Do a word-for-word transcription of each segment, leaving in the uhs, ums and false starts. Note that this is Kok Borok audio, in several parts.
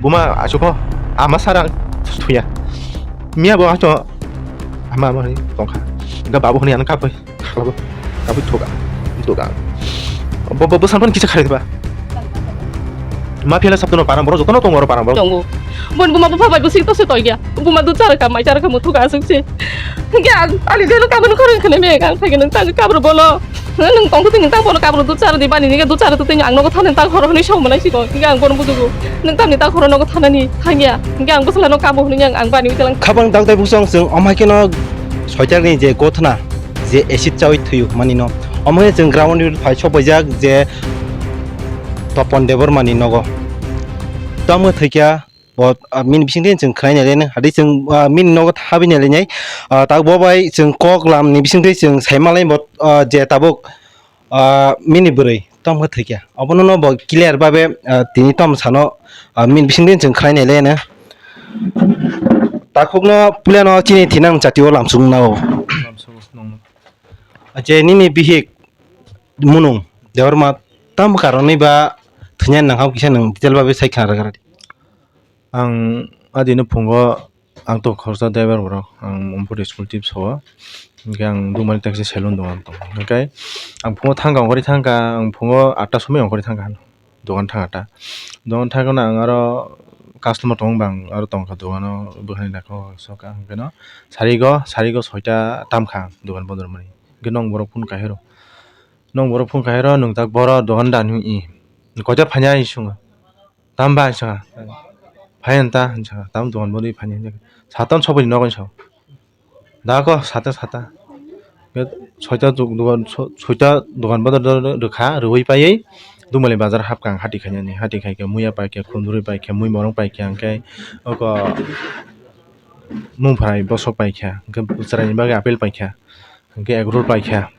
Buma asukho ama sara thuya. Miya bo acho ama ama ni tongkha. Ga babu honi ano kapoi. Khalabo. Kapoi thoga. Thoga. Bo bo bo sanpan kisa khare ba. Ma phela sabto no parang boro jotono tongo oro parang boro. Tongo. Bon buma bupha bai busik to se toiya. Buma du charaka mai charaka muthuka asuk se. Hingke ang ani deno kabun khorang khene me ang phai nang tang kabro bolo. Nang tong tini tang bolo kabro du chara di bani ni du chara tu tini ang nogo thani tang khoro hini song manai siko. Hingke ang bono bujugo. Nang tamni tang khoro nogo thanani thangya. Hingke ang bwsala no kabo hini ang ang bani utelang. Khabang dang tai busong song omai keno soitar ni je gothna je acid chawi thuyu mani no. Omai jeng ground ni phai sok paijak je Topon Debor mani nogo. Tamo thikya. Bo, ah, mini bising de chwng khlai nai le, hadi chwng, ah, mini nogo thabi nai le nai. Ah, tak bo bai chwng kok lam ni bising de chwng sai malai bo, ah, je tabuk, ah, mini bwrwi tom khe thwikya. Obono no bo clear babe, ah, tini tom sano, ah, mini bising de chwng khlai nai le na. Takhuk no pulia no chini thinang chati o lam chung na o. Lamsung nung. Ah, je nini bihik munung Debor ma tam karon ni ba thwnya nang hau kisa nang detail babe sai khna rwgwradi. Ang adino phungo ang to khoroksa driver borok, ang Umpur school tip sao, hingke ang dumani taxi salon dogan tong, hingke ang phungo thangka ongkhorwi thangka, ang phungo atta somoi ongkhorwi thangka, dogan thangka ta, dogan thangkhe ang aro customer tong bang aro tongkha dogano bwkhani naikhok soka, hingke no sarigo sarigo soita tamkha dogan bodormani, hingke nong borok phone kaihoro, nong borok phone kaihoro nwng tak boro dogan da hinwi koita phanya hinwi swngo. Tamo ba hinsa. Phai anta hinsa. Tamo dogan boni phani hinsa. Satam sopoi nogo hinsa. Da ko sata sata. Soita dogan soita dogan bodol rwkha rwi paiwi Dumali bazar hapkha ang hati khainani hati khaikhe muya paikhe khundrwi paikhe mui morong paikhe hwnkhe oko mungphrai bosok paikha hwnkhe chwraini bagwi apple paikha. Hwnkhe egg roll paikha.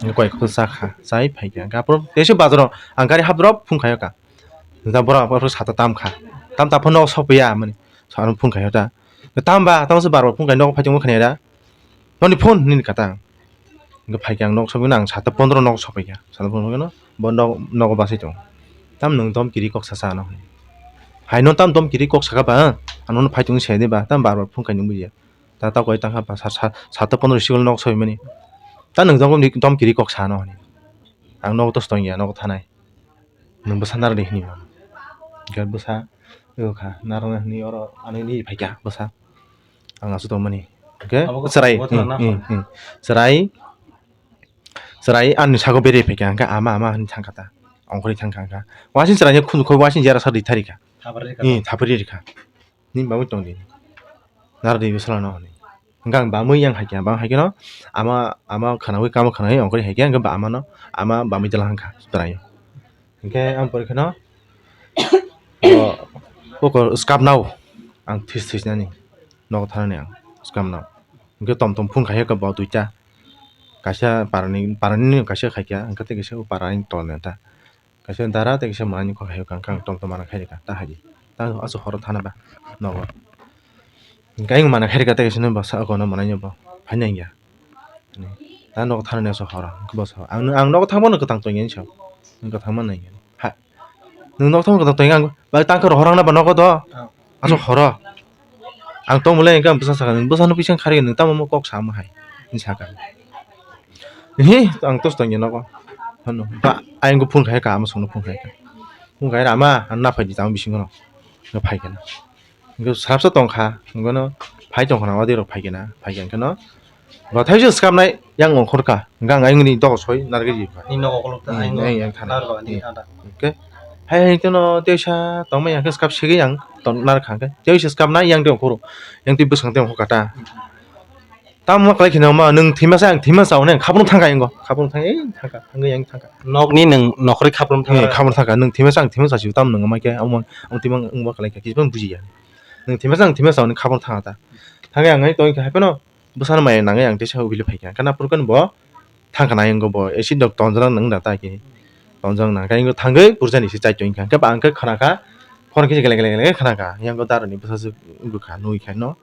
Hwnkhe koi khe chakha, chai phaikha. Hwnkhe aphuru teisa bazaro ang gari hapdrop phung khaiyokha. Hwnkhe borok aphuru sata tamkha. Tam ta phano sophiya mani. Sano phung khaiyokha. Tamba, tamo se bar bar phung khai nogo phai tongma khaniya da. Noni phone nini kata. Hwnkhe phaikha ang nok sophi nang sata pondro nok sophaikha. Sata pondro no bo nok nogo basai tongo. Tam nwng dom kiri kok sasa ano. Hai no tam dom kiri kok saka ba. Ano phai tongwi sai de ba. Tam bar bar phung khai nungwi ya. Ta ta koi tangkha ba sa sa sata pondro sikol nok soi mani. Ta nwng jongom ni dom kiri kok sano hwnwi. Ang nogo tos tongya nogo thanai. Nwng bwsa narwkdi hwnwi mano. Hwnkhe bwsa wngkha narwkna hwnwi oro anw ni phaikha bwsa. Ang aswk tongmani. Hwnkhe abo chwrai, bo hmm, thangna hmm, hmm. Chwrai, chwrai ani sago berwi phaikha hwnkhe ama ama hwnwi thangkha ta. Ongkhorwi thangkha hwnkha. Wasing chwraini khunju khoi wasing jera sa rwi tharikha. Thapri rikha. Hmm, thapri rikha. Ni bamwi tongdi. Narwkdi bwsala no hwnwi. Hwnkhe ang bamwi yang haikhe, bang haikhe no ama, ama khwnawi kamo khwnawi ongkhorwi haikhe, hwnkhe ba ama no, ama bamwi dwla hwnkha, chwrai. Hwnkhe ang porikhe no, o, oko swkap nao, ang this this nani, nogo thanani ang, swkap nao. Hwnkhe tom tom phung khaikhe bo duita, kaisa parani, parani kaisa khaikhe, hwnkhe tei kaisa parani tolni ta. Kaisa dara tei kaisa manani kok hai kang kang tom tom mana khairika ta hai. Ta aswk horo thana ba nogo. Hwnkhe ayung mana khairika tei kaisa no bwsa okono manai bo phainai ya. Ta nogo thana ni aswk horo boso ang ang nogo thangmano kwtang tongya hinsa. Nwng kwthang mano ha. Nwng nogo thangmano kwtang tongya ang bai tangkhe rohor rang na ba nogo do. Aswk horo. Ang tongmole hwnkhe ang bwsa sakha, nwng bwsano bising kharwi nwng tamo omo kok sama hai, hinwi sakha. Hi, ang tos tongya nogo. Hano, ba, ayang phone khai ka, ama songno phone khai ka. Phone khai ama, ang naphai di tamo bisingo no. Nga phai khe na. Nga sarapsa tongkha, ngono phai tongkha na, odi rok phai khe na, phai khe no. Bo thaisa swkapnai yang ongkhorkha, hwnkhe ang ayungni dogo soi narwgwi rikha. Ni nogo kolok ta, hmm, ayung ayung thana. Narwgwi ni thana. Hwnkhe hai hai kheno teisa tongmani hwnkhe swkap segwi ang narwkha hwnkhe teisa swkapnai yang tei ongkhoro, yang tei bwskango tei ongkhorkha ta. Tamo ma kwlai kheno ma nwng thwima sa ang thwima sa hwnwi ang khaphuru thangkha ingo, khaphuru thangkha, ei thangkha, thangwi yang thangkha. Nokni nwng nokhorwi khaphuru thangkha. Khaphuru thangkha, nwng thwima sa ang thwima sa si tamo nwng ma khe amo ang thwima wngma kwlai kha, kisa phano bujiya. Nwng thwima sa ang thwima sa hwnwi khaphuru thangkha ta. Thangwi ang hai tongkha hai phano. Bwsano maya nangwi ang teisa upili phaikha. Hwnkhe naphuru khe bo thangkha nai wngkha bo acid rok tonjak nang da ta khe. Tonjak nang khe thangwi purjani se chai tongkha. Hwnkhe ba ang khe khna kha phone khe gele gele gele khna kha. Yang daroni bwsajwk wngkha nui kha no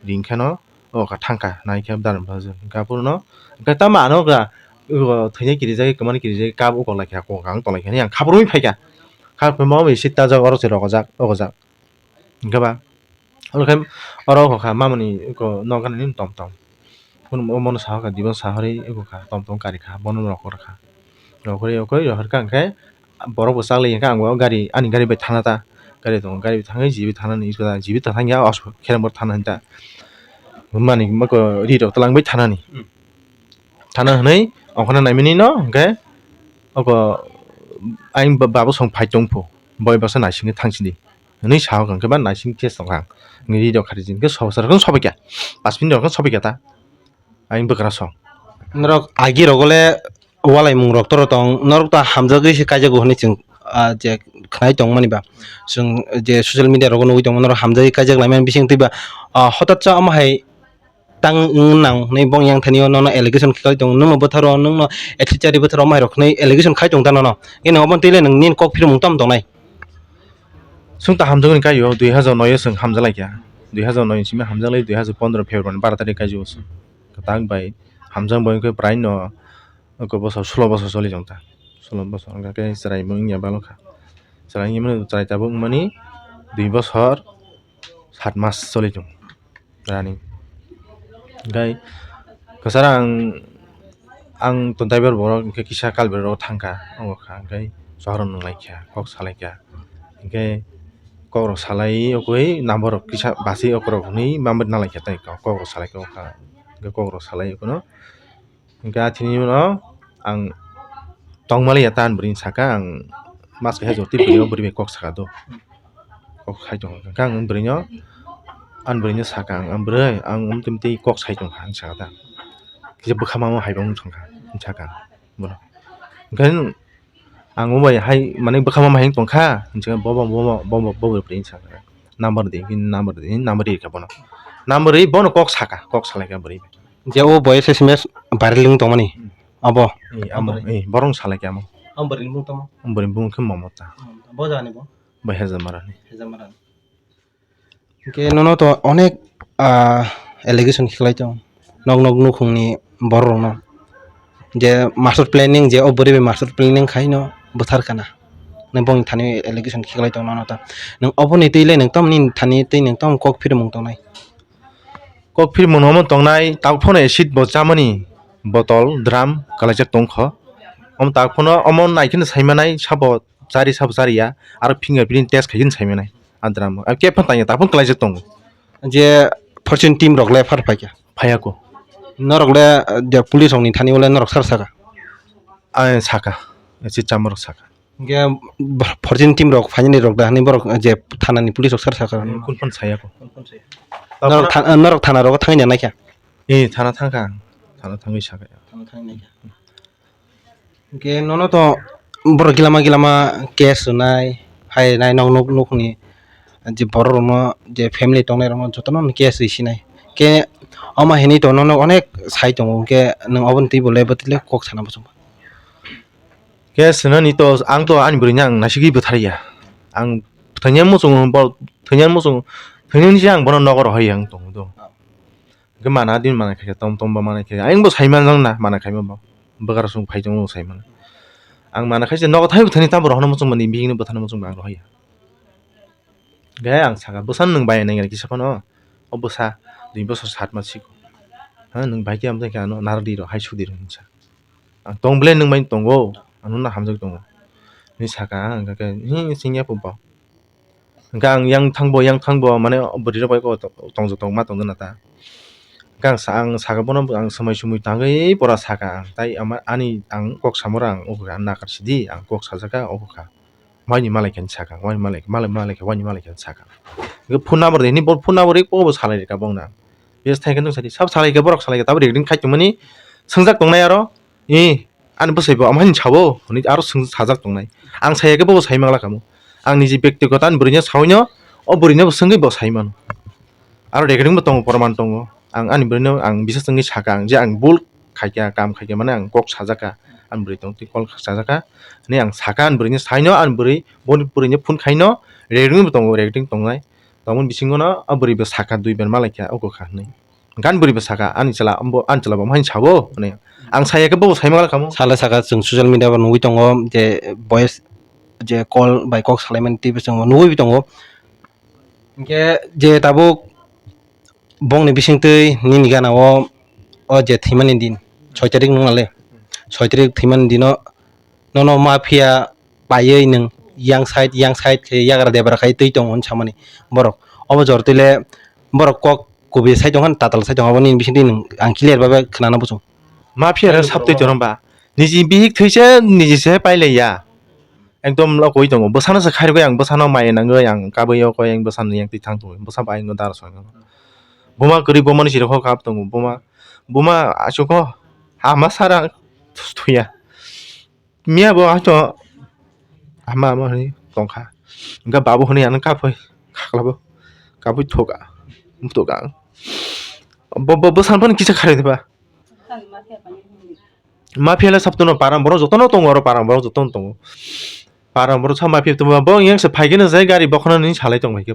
ring kha no o kha thangkha nai khe daroni bwsajwk. Hwnkhe aphuru no hwnkhe tamo ano ga thwina kirijak kwmani kirijak kap ukok lai kha kok ang tong lai kha yang khaphuru phaikha. Kha phuru mo acid tajak oro se rogojak ogojak. Hwnkhe ba, oro khe oro wngkha mamani eko nok gana nini tom tom. Bono, bono sahoka dibo sahorwi eko kha, tom tom karikha, bono rohorkha. Rohorwi okoi rohorkha hwnkhe borok bo chaklai hwnkhe ang bo gari, ani gari bai thana ta. Gari tongo, gari bai thangwi jibi thanani, jibi ta thangya, oso khe bo thana hinta. Mani moko ri rok twlangwi thanani. Hmm. Thana hwnwi okhorno naimani no hwnkhe oko ayang ba-, babosong phai tongpho, boi baksa naisingwi thangsidi. Hwnwi sahoka hwnkhe ba naising test tongkha ang. Ri rok khari jin khe sobo sar khe sobaikha. Pas minute rok khe sobaikha ta. Ayang bwkrasong. Norok agi rogole walaimung rok toro tong, norok ta hamjagwi se kaijago hwnwi chwng, ah, je khnai tongmani ba. Chwng je social media rogo nugwi tongo, norok hamjagwi kaijak laimani bising twiba, ah, hotat sa omo hai tang wng nang hwnwi bong yang thani o nono allegation khai tongo, nwngno bwtharo, nwngno athleisari bwtharo omo hai rok hwnwi allegation khai tong ta nono. Eno obo twi le nwng nini kok phirmung tamo tongnai? Chwng ta hamjaknai kaio, dui hajar noi o chwng hamjak lai kha. Dui hajar noi ni simi hamjak lai, dui hajar pondro February ni baro tarik kaijio chwng. Kwtak bai hamjak bai wngkhe prai no oko bosor, sulo bosor choli tong ta. Sulo bosor wngkha khe chwrai bo wngya balo kha. Chwrai wngya mani, chwrai tabuk wngmani dui bosor sat mas choli tong. Running. Hingke kwcharo ang, ang to driver borok hingke kisa culvert o thangkha, ongkha hingke sohor o nunglaikha, kok salaikha. Hingke kokrok salai okoi number rok kisa basi okorok hwnwi mamwi nalaikha tei kokrok salaikha, ongkha hingke kokrok salai okono. Hingke athini uno ang tongmaliya ta, ani bwrwi saka ang mas kaisa jotwi bwrwi o bwrwi bai kok saka do. Kok sai tong kha ang bwrwi no, ani bwrwi no saka ang, "Ang bwrwi, ang umtwi umtwi kok sai tong kha," hinwi saka ta. Kisa bwkha mama hai bo wng thang kha, hinwi saka ang bono. Hingke ang o bai hai, mane, bwkha mama hai wng tong kha, hinwi saka bo, bo, bo, bo, bo, bo bwrwi hinwi saka. Number di, number di, number ri kha bono. Number ri bono kok saka, kok salai kha bwrwi bai. Je o boyes S M S viral wng tongmani, hmm, abo. Eh, amo, eh, borong salai khe amo. Ang bwrwini bung tamo? Ang bwrwini bung khe Momota. Momota. Bo jani bo? Bai Hezamara ni. Hezamara ni. Hingke nono to onek, ah, allegation khlai tong. Nok nok nukhungni borok rokno. Je master planning, je o bwrwi bai master planning khai no bwthar kana. Nang bongni thani allegation khlai tong nono to. Nang oboni twi le nang tamni thani twi nang tam kok phirmung tongnai. Kok phirmung omo tongnai, tabuk phano acid bo chamani botol, drum kalaijak tongkho. Omo tabuk phano omo naikheno saimanai, sabo chari, sabo chariya, aro fingerprint test khaikhe saimanai. A drum, a khe phano tangya, tabuk phano kalaijak tongo. Je fortune team rok le phar phaikha? Phaiya ko. Norok le, je police rokni thani o le norok sar saka? Ai saka, acid chamarok saka. Hingke fortune team rok phainani rok da hinwi borok je thanani police rok sar saka. Kunu phano saya ko. Norok tha-, norok thana rogo thangwi naikha? Eh, thana thangkha ang. Thana thangwi sakha. Thana thangwi naikha. Hingke nono to borok gilama gilama case rwnai, hai rwnai nok nok nokni je borok rokno je family tongnai rokno jotono case rwi sinai. Khe omo hinwi to nono onek sai tongo, hingke nwng oboni twi bo le bwtwi le kok sana muchungkha. Khe swnani to, ang to ani bwrwino ang naisigwi bwtharya. Ang thwina muchungo, bo thwina muchungo, thwinani se ang bono nogo rohorya wng tongo do. Hwnkhe mana din mana khe tom tom ba mana khe, ayang bo sai manjak na mana khaima bo. Bwkra song phai tongo sai mano. Ang mana khaisa nogo thai bwthani tamo rohorna muchung mani, bihikno bwthana muchung bo ang rohorya. Hwnkhe ang sakha, "Bwsa nwng bai nai kisa phano?" "O bwsa, dui bosor sat mas siko." "Ha, nwng bai khe amtwi khe ano narwk di rw, hai sudi rw," hinwi sa. "Ang tong bwle nwng bai tongo, ano no hamjagwi tongo," hinwi sakha ang, hwnkhe khe, "Hi, singya pho bo." Hwnkhe ang yang thangbo, yang thangbo, mane bwrwi rok bai kok tongjak tongma tongdona ta. Hwnkhe ang sa-, ang sakha bono, ang swmai swmwi tangwi pora sakha ang, tai ama, ani ang kok samoro ang, "O kha, ang nakar sidi, ang kok sajaka, o kha." Waini malai khe sakha, waini malai, malai, malai khe, waini malai khe sakha. Hwnkhe phone number de, hini bo phone number ri, bo salai rikha bongna. Bes thai khe nwng sadi, sab salai khe, borok salai khe, tabuk recording khai tongmani swngjak tongnai aro, "Eh, ani bwsai bo amahini sabo?" hwnwi aro swng-, sajak tongnai. Ang saya khe bo sai mangla kamo. Ang niji bektigoto ani bwrwino sawi no, o bwrwino bo swngwi bo sai mano. Aro recording bo tongo, proman tongo. Ang ani bwrwino ang bisas wngwi sakha ang je ang bul khaikha, kam khaikha, mane ang kok sajakha, ani bwrwi tong twi kol sajakha hwnwi ang sakha ani bwrwino saino, ani bwrwi boni bwrwino phone khaino, recording bo tongo, recording tongnai. Tongmani bisingo no a bwrwi bo sakha, dui ber malaikha, oko kha hwnwi. Gan bwrwi bo sakha, ani chwla, ambo, ani chwla bo amhaini sabo hwnwi. Ang saya khe bo sai mangla kamo. Sala sakha, chwng social media o nugwi tongo je boyes je call bai kok salaimani tei bo chwng nugwi tongo. Hinkhe je tabuk bongni bisingtwi nini gana o, o je thwimani din, soi tarik nung nale, soi tarik thwimani dino nono mafia paiwi nwng yang side, yang side khe yagra debra khai twi tongo hinwi samani borok. Obo jor twi le borok kok kubui sai tongkha, tatal sai tongkha, aboni bisingtwi nwng ang clear babe khwnana muchung. Mafia rok sap twi tongo ba? Niji bihik thwise niji se pailaiya. Ekdom lo koi tongo. Bwsano se khairogwi ang bwsano maya nangwi ang kabui o koi ang bwsano yang twi thang tongo. Bwsa bai ang dar song. Buma kwrwi bumani siro kho kap tongo. Buma, buma asuk kho ha ma sara thuya. Miya bo ato ama ama hwnwi tongkha. Hwnkhe babu hwnwi ano kaphoi khaklabo. Kaphoi thoka. Thoka. Bo, bo, bwsano phano kisa kharwi diba? Mafia le sabtono parang borok jotono tongo, oro parang borok jotono tongo. Parang borok sa mafia tongma bo yang se phaikhe no jai gari bokhonani salai tong phaikhe.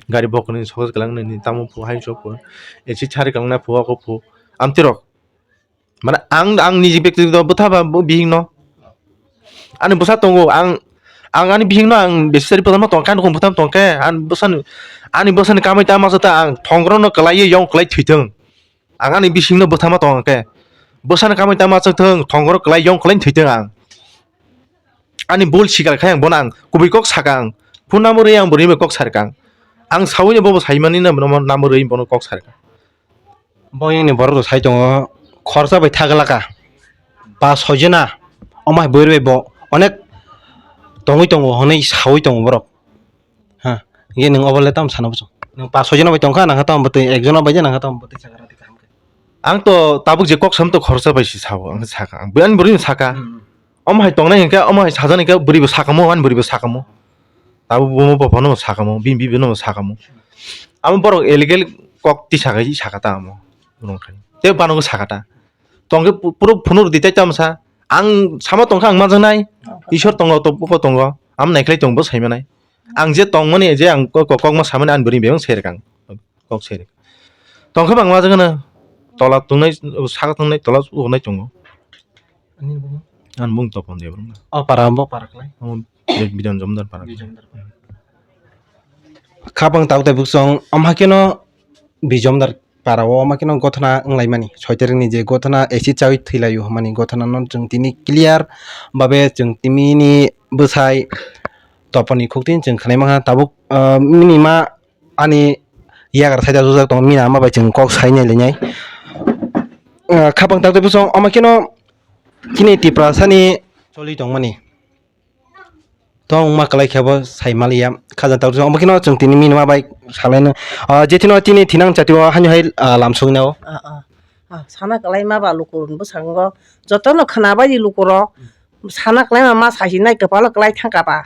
Gari bokhonani sokhe kwlangni tamo phu hai sok phu. Esi chari kwlangna phu ako phu. Amtirok. Mane ang, ang niji bekti do bwtha ba bo bihik no. Ani bwsa tongo ang, ang ani bihik no ang besi sari bwtha ma tongkha nukung bwtha tongkhe ani bwsani, ani bwsani kamai tama jota ang thongro no kwlaiwi yong kwlai thwitwng. Ang ani bisingno bwthama tong khe, bwsano kamai tama chwng thwng, thongoro kwlai yong kwlai thwi thwng ang. Ani bul sikar khai ang bono ang kubui kok saka ang. Phone number rwi ang bwrwi bai kok sarka ang. Ang saui no bobo saimani no bono number rwi bono kok sarka. Bo yang ni borok rok sai tongo, khoroksa bai thaglaka, ba soi jona, omo hai bwrwi bai bo onek tongwi tongo hwnwi saui tongo borok. Ha, ye nwng obo le tamo sana bwswk? Nwng pas soi jona bai tongkha, nangkha tamo bwtwi, ekjona bai je nangkha tamo bwtwi sakha rati kaham khe. Ang to tabuk je kok sam to khoroksa bai se sao, ang sakha, ang ani bwrwi no sakha. Hmm. Omo hai tongnai hinkhe, omo hai sajani hinkhe bwrwi bo sakamo, ani bwrwi bo sakamo. Tabuk bumo bophano sakamo, bini bibi no sakamo. Amo borok illegal kok tisa khai sakha ta amo. Tei banogo sakha ta. Tongkhe pu-, puro phunuk di tai tamo sa. Ang sama tongkha ang majaknai. Isor tongo, to buko tongo. Am naikhlai tong bo saimanai. Ang je tongmani, je ang ko-, ko-, kokma samani ani bwrwi bebak serkang. Kok serkang. Tongkhe bang majakna. Tola tongnai, saka tongnai, tola ugonai tongo. Ani bung? Ani bung Topon Debbarma. O para, bo para klai? Omo Bi-, Bijon Jomdar para. Bijon Jomdar para. Khapang tabuk tabuk song, omo haikhe no Bijomdar para o omo haikhe no gothona wnglaimani. Soi tarik ni je gothona acid chawi thwilaio hwnmani gothona no chwng tini clear babe chwng tini ni bwsai Topon ni khuk tin chwng khwnai mankha. Tabuk, ah, mini ma ani yagra side o jujak tongo, mina ma bai chwng kok sai nai lainai. Ah, khapang tabuk tabuk song, omo haikhe no chini Tiprasa ni choli tongmani. To wngma kwlai khe bo sai maliya. Khaja tabuk omo kheno chwng tini minima bai salaino. Ah, je thino tini thinang chati o hani hai, ah, lam sogwi nao. Ah, ah. Ah, sana kwlai ma ba luku rok bwskango jotono khwna bai di luku rok. Sana kwlai ma ma sai sinai kwpalo kwlai thang kha ba.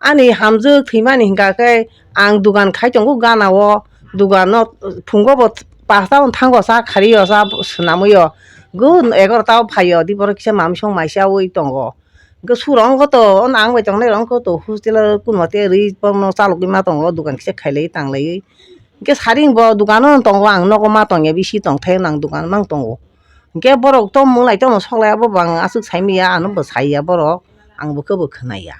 Ani hamjwk thwimani hingka khe ang dugan khai tongo gana o. Dugan no phungo bo pasta o thango sa khari o sa swnamwi o. Gun egarota o phai o di borok kisa mamsong mai sa wi tongo. Hwnkhe surok wngkha to, o nang bai tongnai rok wngkha to, hostel o kunwa tei rwi borokno chalogwi ma tongo, dogan kisa khailaiwi tanglaiwi. Hwnkhe sari bo dogano tongo, ang nogo ma tongya, bisi tongthai nang dogan mang tongo. Hwnkhe borok to mwlai tongma soklai abo bo ang aswk saimanya, ano bo saiya borok, ang bo khe bo khwnaya.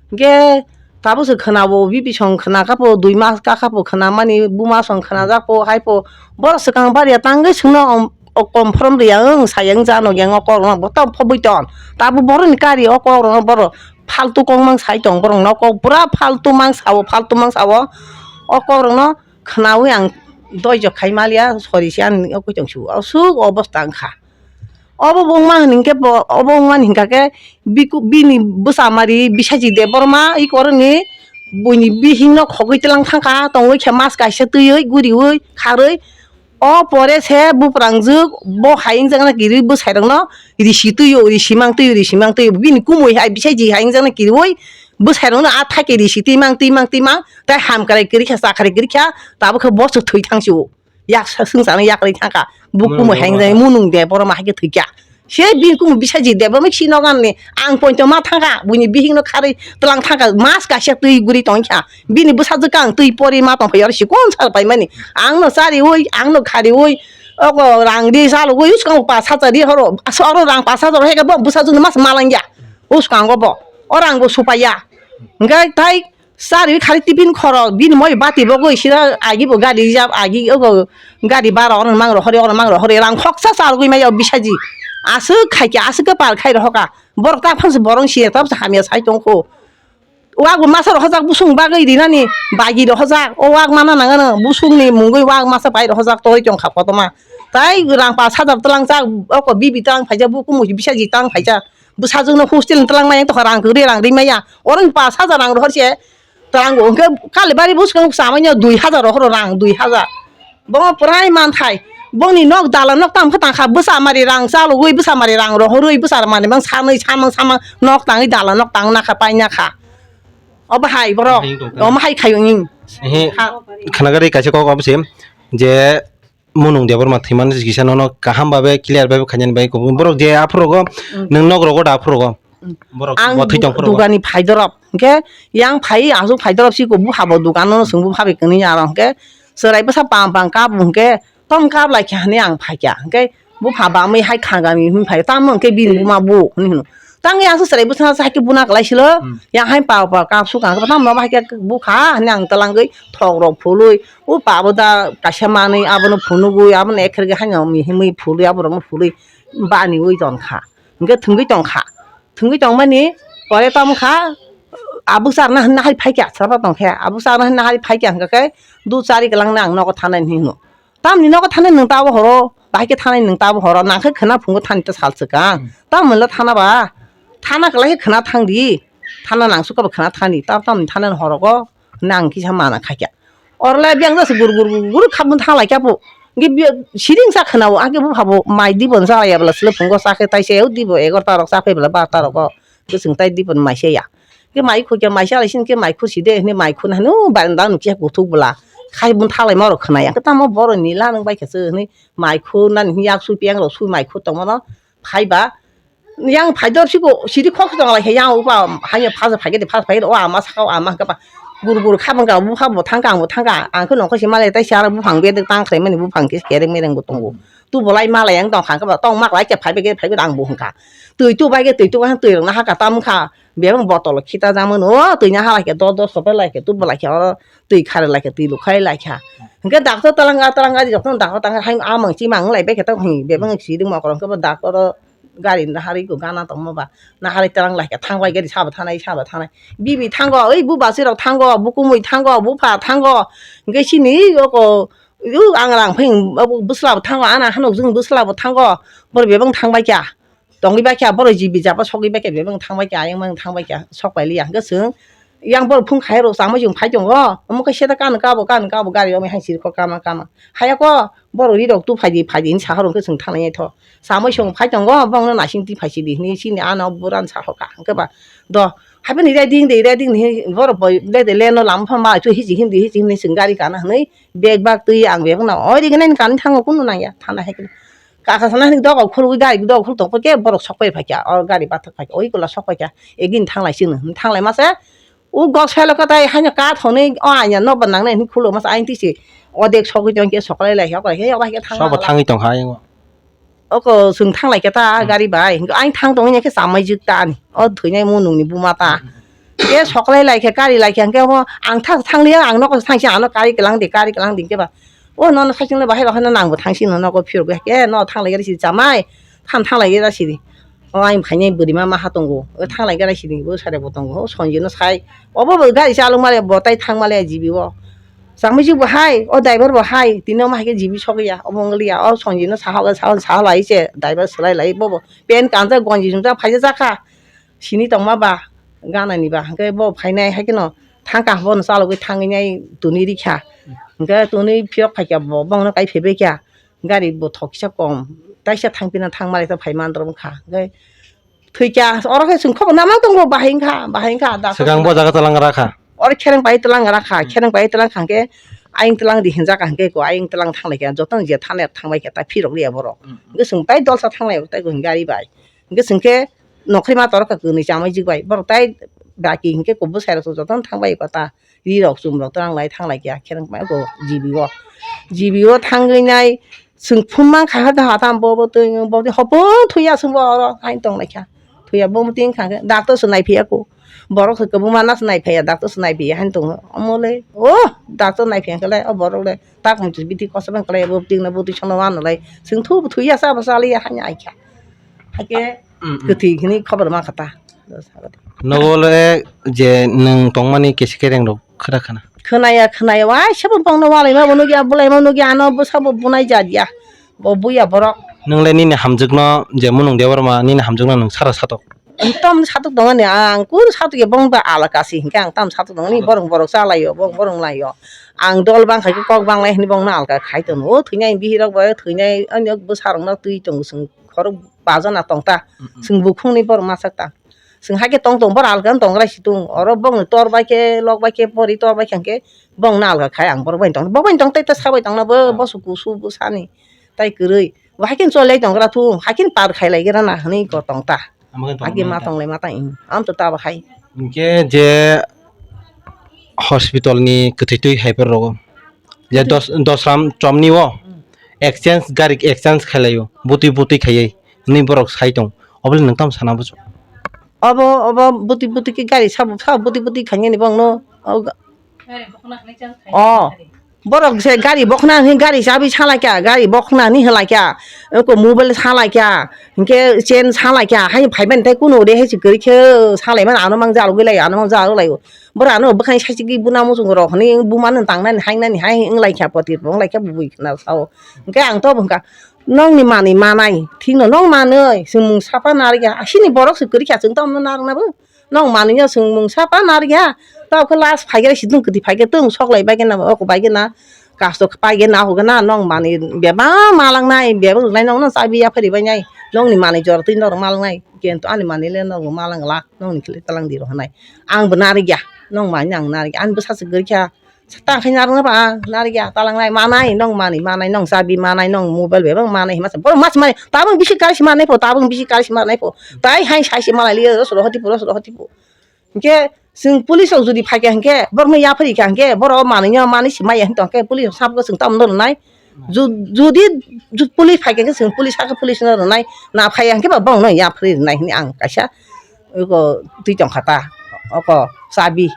Hwnkhe tabuk se khwnabo, bibisong khwnakha po, dui mas kakha po khwnamani, buma song khwnajak po, hai po, borok swkang bariya tangwi swngno, o confirm riya wng, saya wng jano yang o kokrokno bo tamo phobwi ton. Tabuk borokni kari o kokrokno borok faltu kok mang sai tong, borokno kok pura faltu mang sao, faltu mang sao. O kokrokno khwnawi ang doijo khai maliya, sori se ani o koi tong su, aswk obosta wngkha. Obo bo wngma hwn hinkhe bo, obo wngmani hinkha khe biku-, bini bwsa mari Bisajik Debbarma, i koroni buini bihikno khogwi tlang thangkha, tongwi khe mas kaisa twiwi, guriwi, kharwi. O pore se buprangjwk bo hai wngjakna kirwi bwsairokno risi twio, risi mang twio, risi mang twio. Bini kumui hai Bisajik hai wngjakna kirwi bwsairokno a thaike risi twi mang, twi mang, twi mang. Tai hamkrai kwrwi kha, chakrai kwrwi kha, tabuk khe bo se thwi thang sio. Yak sa-, swngcharno yakrwi thangkha. Bo kumui hai wngjak, munung de, borok ma hai khe thwikha. Se bini kumui Bisajik Debbarma si nogo ani ang poito ma thangkha, buini bihikno kharwi tlang thangkha, mas kaisa twi guri tongkha. Bini bwsajwk ang twi pori ma tongphai oro sikon sar paimani. Angno chariwi, angno khariwi, oko rang di chalogwi, uskang pas hajar di horo, oro rang pas hajar heke bo bwsajwkno mas malangya. Uskango bo, o rang bo supaiya. Hwnkhe tai Chari khali tiffin khoro, bini moi bati bo goi sira agi bo gari rijak, agi ogo gari bara ono mang rohori, ono mang rohori, rang khoksa charwgwi maya o bisaji. Aswk khaikha, aswk khe par khai rohoka. Borok ta phangsi borong siya, tabsa hamya sai tongkho. Wak bo masa rohojak busung bagwi rinani, bagi rohojak, o wak mana nangano, busungni mungwi wak masa pai rohojak, toi tongkha kotorma. Tai rang pas hajar twlang jak, oko bibi twlang phaijak, bukumu bisaji twlang phaijak. Bwsajwkno hostel ni twlang maya tongkha, rang kwrwi rang ri maya. Oro ni pas hajar rang rohorse, twlango hwnkhe Kalibari bwskango chamaino dui hajar rohoro rang, dui hajar. Bomo prai manthai. Bongni nok dalan nok tamo khe tangkha, bwsa mari rang chalogwi, bwsa mari rang rohorwi, bwsa mari mang sanwi samang samang nok tangwi dalan nok tang nakha, pai nakha. Obo hai borok, Hai tongkha. Omo hai khai wngwi. Ehe, Ha. Khwnagari kaisa kok obo se, je Munung Debbarma thwimani kisa nono kaham babe clear babe khainani bai kubun. Borok je aphuru go, Mm. Nwng nok rogo da aphuru go. Mm. Borok Ang bo thwi du-, tong phuru go. Dugani phaidorop. Hwnkhe yang phai, aswk phaidorop si ko bupha bo dugano swng bupha bai kwnwi aro hwnkhe chwrai bwsa pang pang kap hwnkhe tom kap lai kha hwnwi ang phaikha. Hwnkhe bupha bamwi hai khagami hwnwi phai tamo hwnkhe bini buma bu hwnwi hwno. Tangwi aswk chwrai bwsa sa hai khe buna kwlai silo. Hmm. Yang hai pa pa kap suk ang tamo hai khe bukha hwnwi ang twlangwi thok rok phului. O pa bo da kaisa manwi abono phunugwi abono ekhergwi haino mihimwi phului aborokno phului baniwi tongkha. Hwnkhe thwngwi tongkha. Thwngwi tongmani pore tamo kha, abuk charna hwnna hai phaikha, sabo tongkhe. Abuk charna hwnna hai phaikha hwnkhe du chari kwlangna ang nogo thanai hwnwi hwno. Tamni nogo thanai nwng tabo horo, bahai khe thanai nwng tabo horo, nang khe khwna phungo thani ta sal swkang. Hmm. Tamoni le thana ba, thana kwlai khe khwna thang di, thana nang sukha ba khwna thani, tab tamni thana horogo nang kisa mana khaikha. Orle biyang jase gur gur gur gur khabun thang lai kha bo. Nge bi-, siring sa khwna o, age bo phabo mai di bon sa ya bla sle phungo sa khe tai se o di bo egarta rok sa phai bla barta rok o. Ke sing tai di bon mai se ya. Ke mai khu ke mai sa lai sin ke mai khu si de ne mai khu na no ba nda no kya kuthuk bla. Khai bun thang lai ma rok khwna ya. Ke tamo boro ni la nang bai kha se ne mai khu na ni yak su piang rok su mai khu tong ma no. Phai ba Yang phaidor siko siri khok tong lai khe yang upa hanya phaja phaikhe de phaja phaikhe o ama saka o ama hwnkhe ba gur gur kha bangka bupha bo thangka ang bo thangka ang khe nongkhor si malai tai si aro buphang bedek tang khlai mani buphang khe kereng mereng bo tongo. Tu bolai malai yang tong kha hwnkhe ba tong mak lai khe phai begede phai begede ang bo hwnkha. Twi tu bai khe twi tu bai twi rok na haka tam wngkha bebang botolo khita jamano twi na halai khe dor dor sopai lai khe tu bolai khe oro twi khari lai khe twi lukhai lai kha. Hwnkhe doctor twlanga twlanga rijak tong doctor tang hai amang chimang lai bai khe tong hi bebang si ring mokol hwnkhe ba doctor o. Gari naharwi go gana tongma ba, naharwi twlang lai khe thang bai gari sabo thanai, sabo thanai. Bibi thango, oi bu basi rok thango, bu kumui thango, bupha thango. Hwnkhe sini oko, u ang rang phai, abo bwsla bo thango, ana hanok jung bwsla bo thango. Boro bebang thang bai kha. Tongwi bai kha, boro jibi jaba sogwi bai kha, bebang thang bai kha, ayang mang thang bai kha, sok pai liya. Hwnkhe chwng yang borok phung khai rok chamui chwng phai tongo. Omo khe seta kano kabo, kano kabo gari romwi hai sirikho kama, kama. Haya ko, borok ri rok tu phai di, phai di hinwi saha rok khe chwng thanglai nai tho. Samui song phai tongo, bongno naising twi phai sidi hinwi sini ano buran sa hoka hwnkhe ba. Do, haibani riding de, riding de hinwi borok boi bede leno lama pha ma chu hiji hindi, hiji hindi chwng gari kana hinwi bag bag twi ang bebak na oi rigini kan thango kunu nangya thana hai khe. Kaka sana hinwi doga khulugwi gari doga khuluk tongkhe borok sok pai phaikha, o gari bathak phaikha, oi kola sok paikha, egini thanglai chini, thanglai masa. O gok selo khe tai haino kathonwi o aina nokbar nangnai hinwi khulo masa aini tisi odek sogwi tongkhe soklai lai khe okrai khe okrai khe thang Sobo thangwi tongkha ayang o. Oko chwng thang lai khe ta Hmm. gari bai. Aini thang tongwi khe chamai jwk ta ani. O thwinai munungni buma ta. Hmm. Khe soklai lai khe kari lai khe hwnkhe omo ang thang thang liya ang nogo thangsi ano kari kwlang di kari kwlang di hwnkhe ba. O nono saichung le bahai bahai no nangbo thangsi no nogo phirok khe no thang lai khe si chamai. Than thang lai khe si di. O ayang phainai bwrwima maha tongo, o thanglai gana sini bo sare bo tongo, o Sanjino sai, obo bo gari chalok male bo tai thang male G B o. Changmijik bo hai, o driver bo hai, tini omo hai khe G B sogwi ya, obo wng liya, o Sanjino saha o saha saha lai se, driver swlai lai bobo, pant kanjak gonji jumjak phaijak jakha, sini tongma ba, gana ni ba, hwnkhe bo phainai hai kheno thangkha, bono chalogwi thangwi nai twnwi rikha, hwnkhe twnwi phiyok phaikha bo, bongno kai phaibaikha. Gari bo thok kisa kom, taisa thang pina thang mali ta phai mandrok wngkha. Hwnkhe thwikha, oro khe chwng khobor nama tongo, bahai wngkha, bahai wngkha, doctor Swkang bo jaga twlang rakha. Oro khereng pai twlang rakha, Hmm. khereng pai twlang kha hwnkhe ayang twlang di hinjak kha hwnkhe ko ayang twlang thang lai kha, jotono je thane thang bai kha ta phirok liya borok. Hmm. Hwnkhe chwng tai dolsa thang lai tai ko gari bai. Hwnkhe chwng khe nokhri ma torok kha kwnwi chamai jik bai. Borok tai baki hwnkhe ko bwsai rok jotono thang bai kha ta. Ri rok chum rok twlang lai thang lai kha khereng pai ko G B o. G B o thangwi nai chwng phum mang kha ha ta ha tam bo bo twi bo twi hopon thwi ya chwng bo oro hai tong lai kha. Thwi ya bo twi wng kha khe doctor se nai phiya ko. Borok se kwbangma no se naiphaiya, doctor se naiphaiya haino tongo. Omo le, o doctor naiphaiya khe le, o borok le tak muitu bithi kosom wng khe le, bo bwtwi no bwtwi sono wano le. Chwng thu bo thwi ya, cha bo cha liya haino ai kha. Hakhe Mm, mm. Kwthwi hwnwi khobor ma kha ta. Nogo le je nwng tongmani kesi kereng rok khwra khana. Khwnaya, khwnaya, waisa bo bongno walai ma bo nugya, bolai ma nugya, ano bwsa bo bunai ja dia. Bo buya borok. Nwng le nini hamjwkno je Munung Debbarma nini hamjwkno nwng sara satok. Tom satok tongani, ang kun satok ya bong ba alaka si hinkhe ang tam satok tongani borok borok chalaio, bong borok laio. Ang dol bang khai kok bang lai hini bong na alaka khai tongo. O thwinai bihirok bo thwinai ani bwsarok no twi tongo chwng khorok bajana tongta. Mm, mm. Chwng bukhungni borok masa ta. Chwng hai khe tong tong borok alka wng tong rai si tung. Oro bongni tor bai khe lok bai khe pori tor bai khe hwnkhe bong na alka khai ang borok bai tong. Bok bai tong tei ta sabai tong na bo Ah. bosu kusu bwsani tai kwrwi. Bo hai khe choli tong gra thu, hai khe par khai lai gra na hwnwi ko tong ta. Amo khe tong Hai khe nai ma ta. tong lai ma ta ing. Am to ta ba hai. Hinkhe je hospital ni kwthwi twi hai phar rogo. Je Kwthwi- dos, dosram chomni o Mm. exchange gari exchange khai laio. Butwi butwi khaiwi. Hwnwi borok sai tong. Obole nwng tamo sana bujo. Obo, obo bwtwi bwtwi khe gari sabo, sabo bwtwi bwtwi khainani bongno. O ga-, Gari bokhna hwnwi chang khai Oh, gari. Borok se gari bokhna hwnwi gari chabi salaikha, gari bokhna hwnwi hwlaikha, eko mobile salaikha, hinkhe chain salaikha, hai phaimani tei kunu de hai se kwrwi khe salaimani ano mang jalo gwi lai, ano mang jalo lai. Borok ano bwkhani saichigwi buna muchungo rok hwnwi bumano tangnani hainani hai wnglaikha, poti wnglaikha, bui khna sao. Hinkhe ang to bo hwnkha, Nokni manwi manai, thikno nok manwi, chwng mung sapa narwkya, asini borok se kwrwikha, chwng tamo narwkna bo. Nok manwi no chwng mung sapa narwkya, tamo khe last phaikhe sidung kwtwi phaikhe twng sok lai baikhe na, oko baikhe na, kasto paikhe na, hokhe na, nok manwi bebak malangnai, bebak rwnai nokno chabi yaphari bainai, nokni manwi jora twi norok malangnai, kento ani manwi le norok malang glak, nokni khe le talang di rw hwnai. Ang bo narwkya, nok manwi no ang narwkya, ani bwsa se kwrwikha. Tang khai narwkna ba, narwkya, talangnai, manai, nong manwi, manai, nong chabi, manai, nong mobile bebak manai, hima sa, borok mas manai, tabuk bisi kari si manai pho, tabuk bisi kari si manai pho, tai hai sai si malai liya, rosoro hoti pho, rosoro hoti pho. Hinkhe, chwng police rok jodi phaikha hinkhe, borok no yaphari kha hinkhe, borok manwi no manwi si maya hin tongkhe, police rok sabukhe chwng tamo no rwnai. Ju-, jodi ju-, police phaikha hinkhe, chwng police sakhe police no rwnai, na phaiya hinkhe ba, borok no yaphari rwnai hinwi ang kaisa, eko, twi tongkha ta, oko, chabi.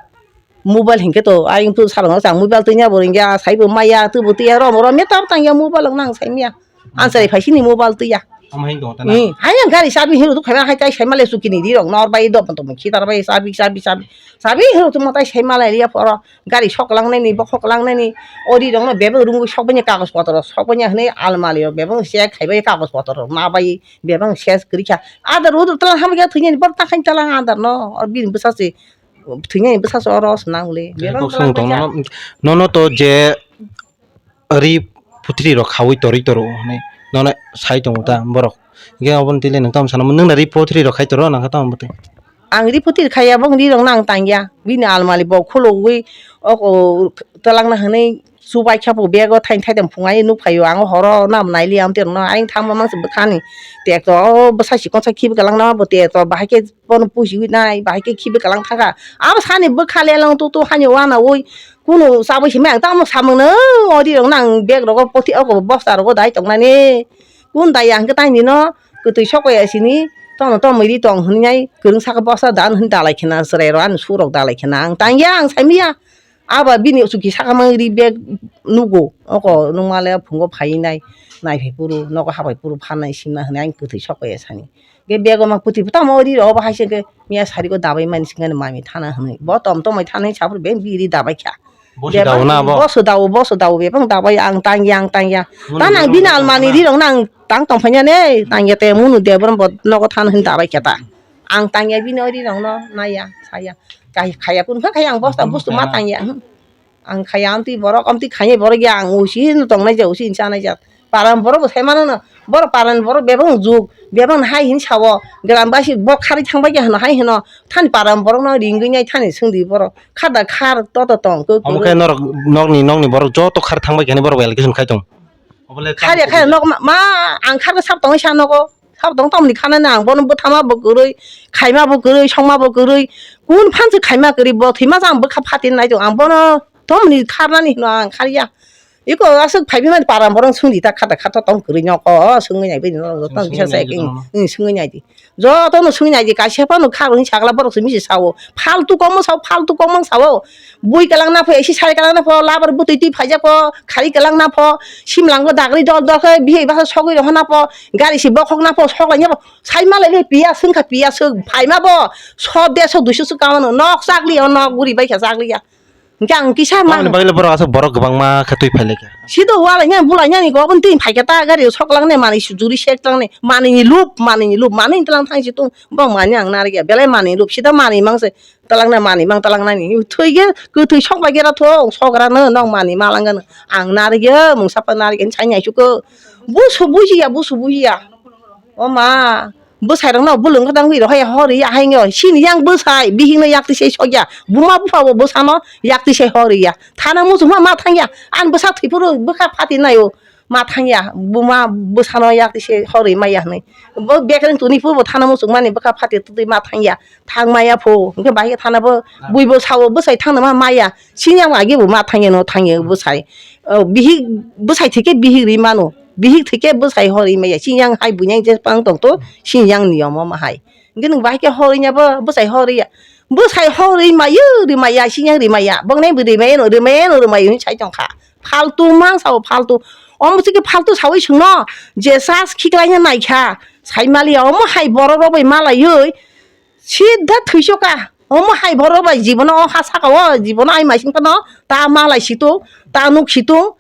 Mobile hinkhe to, ayang tu sarong chang mobile twi ya bo ringya, sai bo maya, tu bo twi ya, rom rom ya, tab tang ya mobile ang nang sai miya. Answer phai sini mobile twi ya. Ama hin tong ta na. Hmm, hai ang gari sabi hiru tu khai hai tai sai male suki ni di rok nor bai do to khitar bai sabi, sabi, sabi. Sabi hiru tu matai sai male ya poro. Gari sok lang nai ni, bok sok lang nai ni. Ori rok no bebak rungu sok banya kagos potro, sok banya hne almali rok bebak se khai bai kagos potro, ma bai bebak se kri kha. Adar udur tala ham ya thwi ni bor ta khan tala adar no, or bin bwsa se. Thwinani bwsa se oro se nang le. Bebak Kok bwsa song tong bwsa. Nono, nono to je ri puthri rok khaui torwi toro hwnwi nono sai tongo ta borok. Ge obo ni tile nang tamo sana nwng na ri puthri rok khai toro nang tamo bwtwi. Ang ri puthri khaiya bong ri rok nang tangya. Bini almali bo khulugwi oko twlangna hwnwi chubai kha bo bego thaini thaitham phungai nuk phaio ang horo nabo naili ang terno ayang thangma mangse bwkhani. Tekto o bwsa sikon sa khibi kalang nabo tekto bahai khe bono pusiwi nai, bahai khe khibi kalang thangkha. Abo sani bwkha lelong tu tu hani wanawi kunu chabwi simi ang tamo samung no ori rok nang bag rogo poti oko bosta rogo dai tongnani. Kun dai ang khe taini no kwtwi sokoi ya sini tono tomwi ri tong hwnwi nai kwrwng saka bosta dan hwnwi dalai khena chwrai rok ani surok dalai khena ang tangya ang saimya. Aba bini uchuki saka mang ri bag nugo oko nungmale phungo phai nai nai phai puru nogo habai puru phanai simna hwnwi ang kwtwi sokoi ya sani. Ge bego ma kwtwi tamo ri ro ba hai se ge miya sari go dabai mani singani mami thana hwnwi. Bo tom tomoi thana sapor be biri dabai kha. Bo se dawo na bo? Bo se dawo, bo se dawo be bang dabai ang tangya, ang tangya. Bo Ta ni nang bini bang almani tangya. Ri rok nang tang tong phanya ne, tangya te munu de bor bo nogo thana hwnwi dabai kha ta. Ang tangya bini ri rok no naya, saya. Kai khaya kun kha khaya ang bosta Bo bustu ma tangya. Tangya. Hmm. Ang khaya amtwi borok, amtwi khainai borok ya, ang usi no tongnai ja, usi hinsa nai ja. Paran borok bo sai mano no, borok paran borok bebak juk, bebak hai hin sao, gram bai si bok khari thang bai ya hino, hai hino, thani paran borok no ringwi nai thani sungdi borok, khada khar toto tong kuk Omo kuk. Khe norok nokni, nokni borok joto khar thang bai khe borok bai allegation khai tong. Obole Khar ya tamo khai kuri nok ma, ma ang khar sab tongwi sa nogo. Sabo tong tamni khanani ang bono bwthama bo kwrwi, khaima bo kwrwi, songma bo kwrwi, kun phan se khaima kwrwi, bo thwima se ang bwkha phatin nai tongo, ang bono tamni kharnani hino ang kharya. Iko aswk phaiphimani param borok swngdi ta khata khata tong kwrwi noko, o swngwi nai bini no, joto no Swngwi bisa nai sai, di, hmm, hmm, swngwi nai di. Joto no swngwi nai di, kaisa phano kha rwni sakla borok se misi sao. Faltu kokma sao, faltu kokma sao. Bui kalang na pho, esi sari kalang na pho, labar bwtwi twi phaijak pho, khari kalang na pho, simlang bo dagri dol dol khe, bihai basa sogwi rohor na pho, gari si bokhok na pho, sok lai ya pho. Sai ma lai le piya swng kha, piya swng phaima bo, so deso duiso swk kamano, nok chakli o, nok guri bai kha chakli ya. Hingke ang kisa ma Tamoni bagwi le borok aswk borok kwbangma khe twi phai lai kha. Sido wala nya bula nya ni gobon twi phai kha ta gari sok lang ne manwi sujuri sek lang ne manwi ni lup manwi ni lup manwi tlang thang si tung bo mani ang nari ya belai manwi lup sida manwi mang se talang na manwi mang talang nani thwi ge kwthwi sok lai ge ra thong sok ra no nong manwi ma lang gano ang nari ge mung sapa nari ge sai nyai chuko busu buji ya busu buji ya o ma. Bwsai rok no bwlwng khe tangwi rw haya hor ya haino sini yang bwsai bihik no yak twi se sokya buma bupha bo bwsa no yak twi se hor ya thana muchung ma ma thang ya ani bwsa thwi phuru bwkha phati nai o ma thang ya buma bwsa no yak twi se hor ya maya hinwi bo bekereng tuni phuru bo thana muchung mani bwkha phati twi ma thang ya thang maya phu hwnkhe bahai thana bo bui bo sao bwsai thang ma maya sini yang agi bo ma thang ya no thang ya bwsai bihik bwsai thike bihik ri mano. Bihik thwikhe bwsai hor wi maya. Chini yang hai buini yang je pang tong to, chini yang niyom omo hai. Hwnkhe nwng bahai khe hor wi ya bo, bwsai hor wi ya. Bwsai hor wi maya, ri maya, chini yang ri maya. Boknai bo ri maya no, ri maya no, ri maya hwnwi sai tong kha. Faltu mang sao, faltu. Omo chikhe faltu saui swngno, je sas khiklai ya nai kha. Sai mali ya, omo hai borok rok bai malaiwi. Sidha thwiso ka. Omo hai borok bai jibono o ha saka o, jibono ai maising phano ta malai si tung, ta nuk si tung.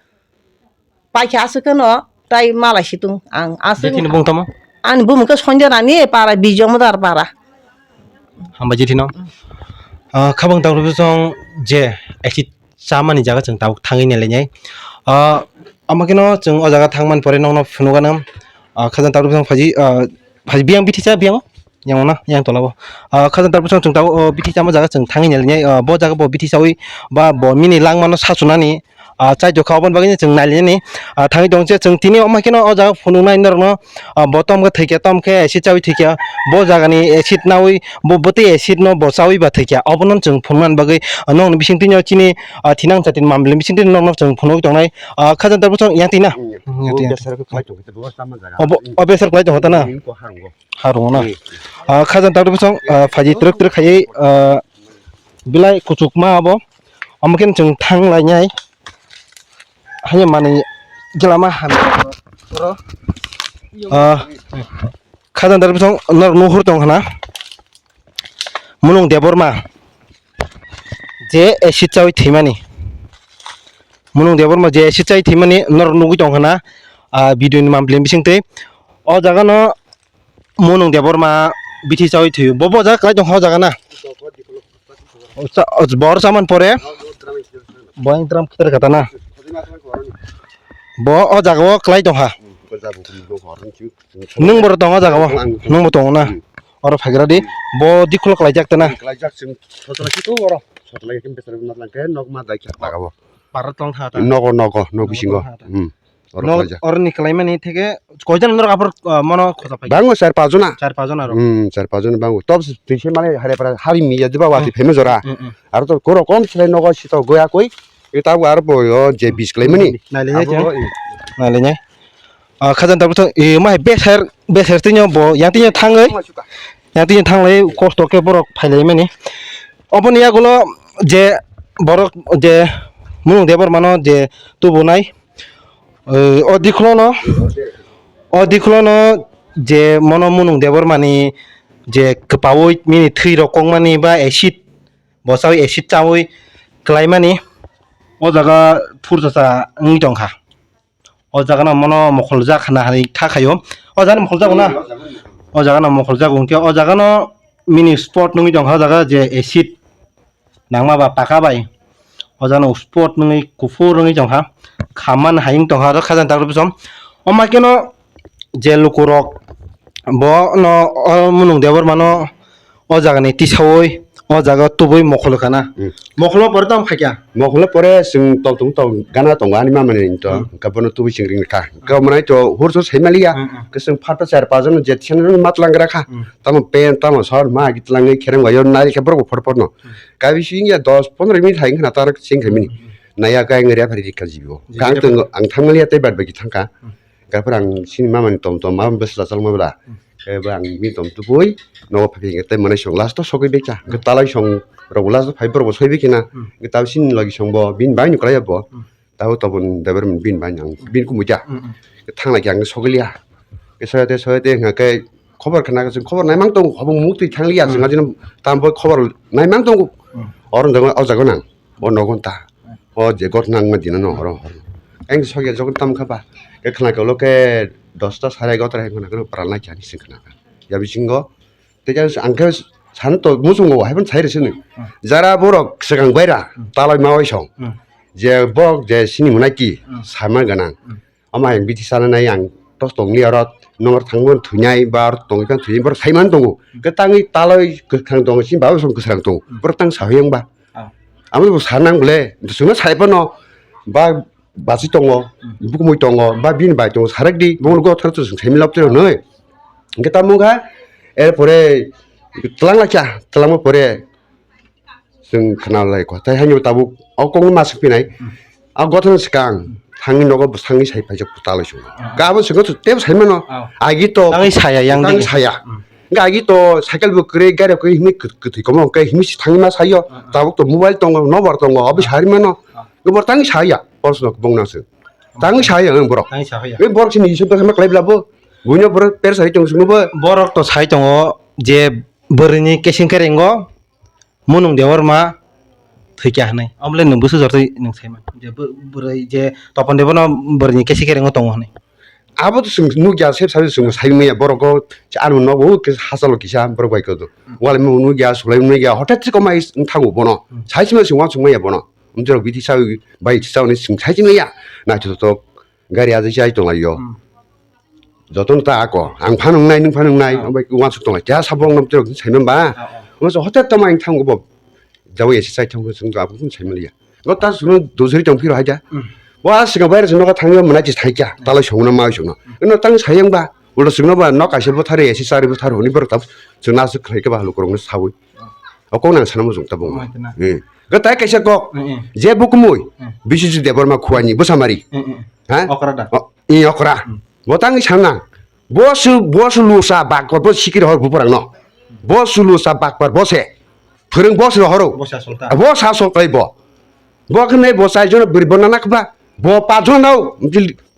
Paikha aswk kheno tai malai si tung ang aswk. Bethini bung tamo? Ani bumung khe Sonjorani para Bijomodar para. Hambai jethino. Ah, khabang tang rwbisong je acid chamani jaga chwng tabuk thangwi nailainai. Ah, omo kheno chwng o jaga thangmani pore nokno phunukgano. Ah, khajang tang rwbisong phaji, ah, phaji biyang bithi cha biyang. Yang ono, yang tola bo. Ah, khajang tabuk chwng tabuk, oh, bithi chama jaga chwng thangwi nailainai, ah, bo jaga bo bithi chawi ba bo mini langmano sasunani, ah, chaito kha oboni bagwi chwng nailainani, ah, thangwi tong che chwng tini omo kheno o jaga phunuknai norokno, ah, bo tom khe thwikya, tom khe acid chawi thwikya, bo jagani acid nawi, bo bwtwi acid no bo chawi ba thwikya, obono chwng phunuknani bagwi, ah, nokni bisingtwi no chini, ah, thinang chati mamlini bisingtwi nokno chwng phunugwi tongnai, ah, khajang tabuk chwng yang twi na? Hmm. Yang twi, yang twi. Obo, o besar kwlai tong hota na? Hmm, ko harungo. Harung na. Hmm. Ah, khajang tang rwbisong, ah, phaji trwk trwk khaiwi, ah, belai kuchukma abo. Omo khe chwng thang lainai. Hanya manwi gelama hamya oro. Ah, khajang tang rwbisong norok nuhur tong hana. Munung Debbarma. Je acid chawi thwimani. Munung Debbarma je acid chawi thwimani norok nugwi tong hana. Ah, video ni mamlini bisingtwi. O jaga no Munung Debbarma bithi chawi thwiyo. Bo, bo jaga kwlai tongkha o jaga na? O cha-, o bor chamani pore? Bo ang drum khitar kata na? Bo o jaga o kwlai tongkha. Nwng borok tongo o jaga o? Nwng bo tongo na? Oro phaigra di. Bo dikhulo kwlaijak ta na? Kwlaijak chwng sotla khe oro. Sotla khe besar ma tlang khe nok ma dai khe laga bo. Para tong tha ta. Nogo, nogo, nok bisingo. Nok tong tha ta. Hmm. Oro Nok, khlaijak. Oroni khlaimani theke koijon norok aphuru, ah, mono khosa phai? Bango char pajona. Char pajona rok. Hmm, char pajona bango. Top twi se mane hare para hari miya diba wati pheme jora. Hmm, hmm. Aro to koro kom se nogo sito goya koi. Eta aro bo yo je bis khlaimani. Nailai nai. Abo chwng. Nailai nai. Ah, khajang tabuk thang, eh, mai beser, beser twi bo yang twi thangwi. Yang twi thanglai kosto khe borok phailaimani. Oboni yagulo je borok je Munung Debbarmano je tubunai, eh, o dikhulono, o dikhulono je mono Munung Debbarmani je kwpaui mini thwi rok kokmani ba acid, bo chawi acid chawi kwlaimani o jaga phursa sa wngwi tongkha. O jaga no mono mokol jak hana hai kha khaio. O jaga ni mokol jago na? O jaga no mokol jago hwnkhe o jaga no mini spot nungwi tongkha o jaga je acid nangma ba paka bai. O jaga no spot nungwi kuphur wngwi tongkha. Khaman hai wng tongkha o khajang tabuk bisom. O ma keno je lukurok Bo no o Munung Debbarma no o jaga ni tisaui o jaga tubui mokol kha na. Hmm. Mokol o pore tamo khaikya? Mokol o pore chwng tong tong tong gana tongo ani mama ni to. Hmm. Hwnkhe bono tubui chwng ring kha. Hwnkhe omo nai to hur so sai maliya. Hmm, hmm. Hwnkhe chwng phato char pajon no jet seno matlang gra kha. Hmm. Tamo pen tamo sor ma agi tlang khereng bai yo nari khe borok bo phor phor no. Hmm. Kabi si wngya dos pondro minute hai wngkha na tar cheng kha mini. Hmm, hmm. Naya khe ang referee rikha jibo. Khe ang tong, ang thangmani tei bad baki thangkha. Hmm. Khe ang sini mama ni tom tom, mama bwsla chal mabla. Hmm. Khe bo ang bini tom tubui, nogo phai khe tei manai song last o sogwi bekha. Khe talai song rok last o phai borok bo soi bekha na. Hmm. Khe tabo sini logi song bo, bini bai ni kwlai bo. Hmm. Tabo tobon deber bini bai ang, bini kumui ja. Hmm, hmm. Khe thang lai khe ang sogwi liya. Khe soyate, soyate hwnkha khe khobor khna khe chwng khobor naimang tongo, khobor muk twi thang liya, chwng ajino tam bo khobor naimang tongo. Hmm. Oro jaga, o jaga nang. Bo nogo ta. O je gotna wngma dino no horo horo. Ang sokya jokon tam kha ba. Khe khna kolo khe dosta sare egarota hai khna khe pran lai kha ni sing khna kha. Ya bisingo tei khe ang khe san to muchungo hai phano sai rwsini. Hmm. Jara borok swkang baira, hmm, talai ma oi song. Hmm. Je bok je sini munai ki, hmm, sama ganang. Hmm. Omo ayang bithi sana nai ang tos tongli aro nongor thangbo thunai ba aro tongwi phano thunai borok sai man tongo. Hwnkhe tangwi taloi kwkhwrang tongo, chini baba song kwkhwrang tongo. Hmm. Borok tang sawi yang ba. Ah. Amo bo sa nang bole, chwngno sai phano ba bachwi tongo, hmm, bukumui tongo, ba bini bai tongo, sarak di, bongni gotha rok chwng sai milap twi rok nai. Hwnkhe tamo wngkha, er pore twlang lakha, twlangma pore, Chwng khna lai kho. Tai haino tabuk o kokno ma swk pinai. Hmm. A gothon swkang thangwi nogo bwsangni sai paijak kwtal song. Ah. Gabo swkang tebo sai mano. Ah. Agi to tangwi saya yang tangwi saya. Hmm. Ga agi to cycle bo kwrwi gari kwrwi himwi kwt-, kwtwi komo hwnkhe himwi si thangwi ma sayo. Ah, ah. Tabuk to mobile tongo, nobar tongo, obo sari mano. Ah. Gobor tangwi saya, porsno bongna se. Tangwi saya ang borok. Tangwi saya. Borok sini isuk ma klai blabo. Buino borok per sai tong sungbo. Borok to sai tongo je bwrwini kesing kerengo. Munung Debbarma thwikya hwnwi. Omo le nwng bwswk jortwi nwng saiman. Je bw-, bwrwi je Topon Debbarma bwrwini kesi kerengo tongo hwnwi. Abo to chwng nukya, sep sabi chwng sai manya borok o, ano nogo khe hachalo kisa borok bai kodo. Hmm. Wal mo nukya, sulai nukya, hothat se komai wng thango bono. Hmm. Sai sima chwng uansuk manya bono. Amtwrok bithi sawi bai sawi chwng sai manya. Naithotok gari ajai chai tonglaio. Hmm. Jotono ta ako, ang phano wngnai, nwng phano wngnai, ah, omo bai uansuk tongo. Keha sabo wngno borok sai mani ba? Ah, ah. Omo se hotel tamo ang thango bo. Jabo esi chai thango, chwng abo phano sai maliya. Go ta chwngno dosri tong phiro haida. Hmm. Wa swkang bai rwchwng nogo thangwi mwnai se thaikya, hmm, talai songno ma songno. Hmm. Eno tang sayang ba, ulo chwngno ba nok kaisa butharo, esi chari butharo, hwnwi borok ta chwngno aswk khlai khe ba lukurokno sawi. Hmm. O kok nang sana muchung ta bung. Hmm. Go tai kaisa kok, hmm, hmm, je bukumui, hmm, Biswajit Debbarma Khuani, Bwsamari. Hmm, hmm. Ha? Okra da. O, i okra. Hmm. Bo tangwi sanang. Bo su, bo su lusa bakpar, bo sikiri hor buphurang no. Bo su lusa bakpar, bo se. Phwrwng bo se horo. Bo sa sulta. Bo sa sultai bo. Bo khe nei bo chai jono bwrwi bo nanak ba. Bo pa jono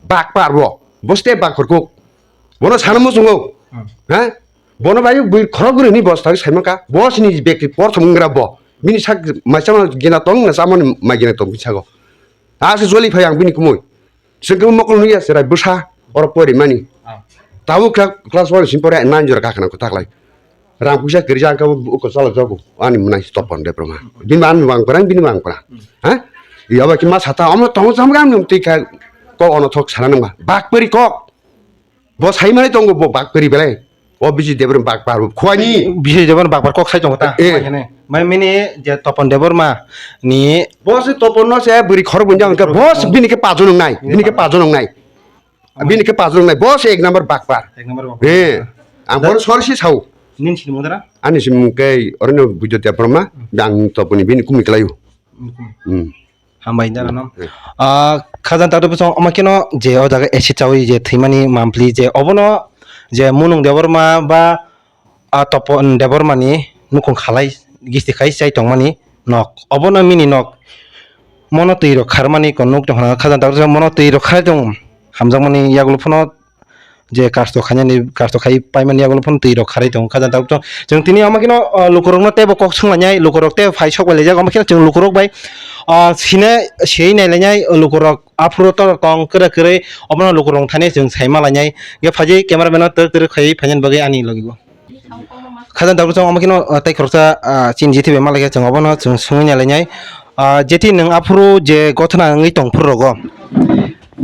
bakpar bo. Bo ste bakpar kok. Bono sana muchungo. Hmm. Ha? Bono bai bwrwi khorok bwrwi ni bo sa sai maka. Bo sini bekti porthom wnggra bo. Bini sak mai chama gina tong na chamani mai gina tong bini sago. Ase joli phai ang bini kumui. Chwng khe mokol nukya chwrai bwsa oro porimani. Ah. Tabuk kha class one sim pore nine jora kakhnang kwtaklai. Rang puisa kwrwi ang khe bo uko chalok jago. Ani mwnai Topon Debbarma. Bini ang bang parang, bini bang parang. Hmm. Ha? Yaba ki ma sata omo tongo cham gam nung twi kha kok ono thok sana nangma. Bak pori kok. Bo sai mani tongo bo bak pori belai. O Biswajit Debbarma bakpar bo khuani. Biswajit Debbarma bakpar kok sai tongo ta. Eh. Mai hene. Mai mini je Topon Debbarma ni. Bo se Topon no se bwrwi khorok bunjang khe bo se bini khe pajon wngnai. Bini khe pajon wngnai. Bini khe pajon wngnai. Bo se ek number bakpar. Ek number bakpar. Eh. Ang bor sor si sao. Nin sini mudara? Ani sim khe orno Bujo Debbarma. Hmm. Ang Topon ni bini kumi kelaio. Hmm. Hmm. Hambai nana no. Hmm. Ah, khajang tado bwsong omo keno je o jaga acid chawi je thwimani mampli je obono je Munung Debbarma ba, ah, Topon Debbarma ni nukung khalai gisti khai chai tongmani nok. Obono mini nok. Mono twi rok kharmani kon nuk tong khana khajang tado mono twi rok khai tong hamjakmani yagulo phano je kasto khainani, kasto khai paimani yagulo phano twi rok kharai tongo. Khajang tabuk chwng tini omo kheno, ah, lukurokno teibo kok swnglainai, lukurok teibo phai sok bai laijak, omo kheno chwng lukurok bai, ah, sine, siyai nailainai, lukurok aphuru to tong kwrwi kwrwi, obono lukurok thani chwng saima lainai. Hwnkhe phaidi camera man no twrwk twrwk khaiwi phainani bagwi ani logi o. Khajang tabuk chwng omo kheno, ah, tei khoroksa, ah, chini jethi bai malaikhe chwng obono chwng swngwi nailainai. Ah, jethi nwng aphuru je gothona wngwi tong phuru rogo.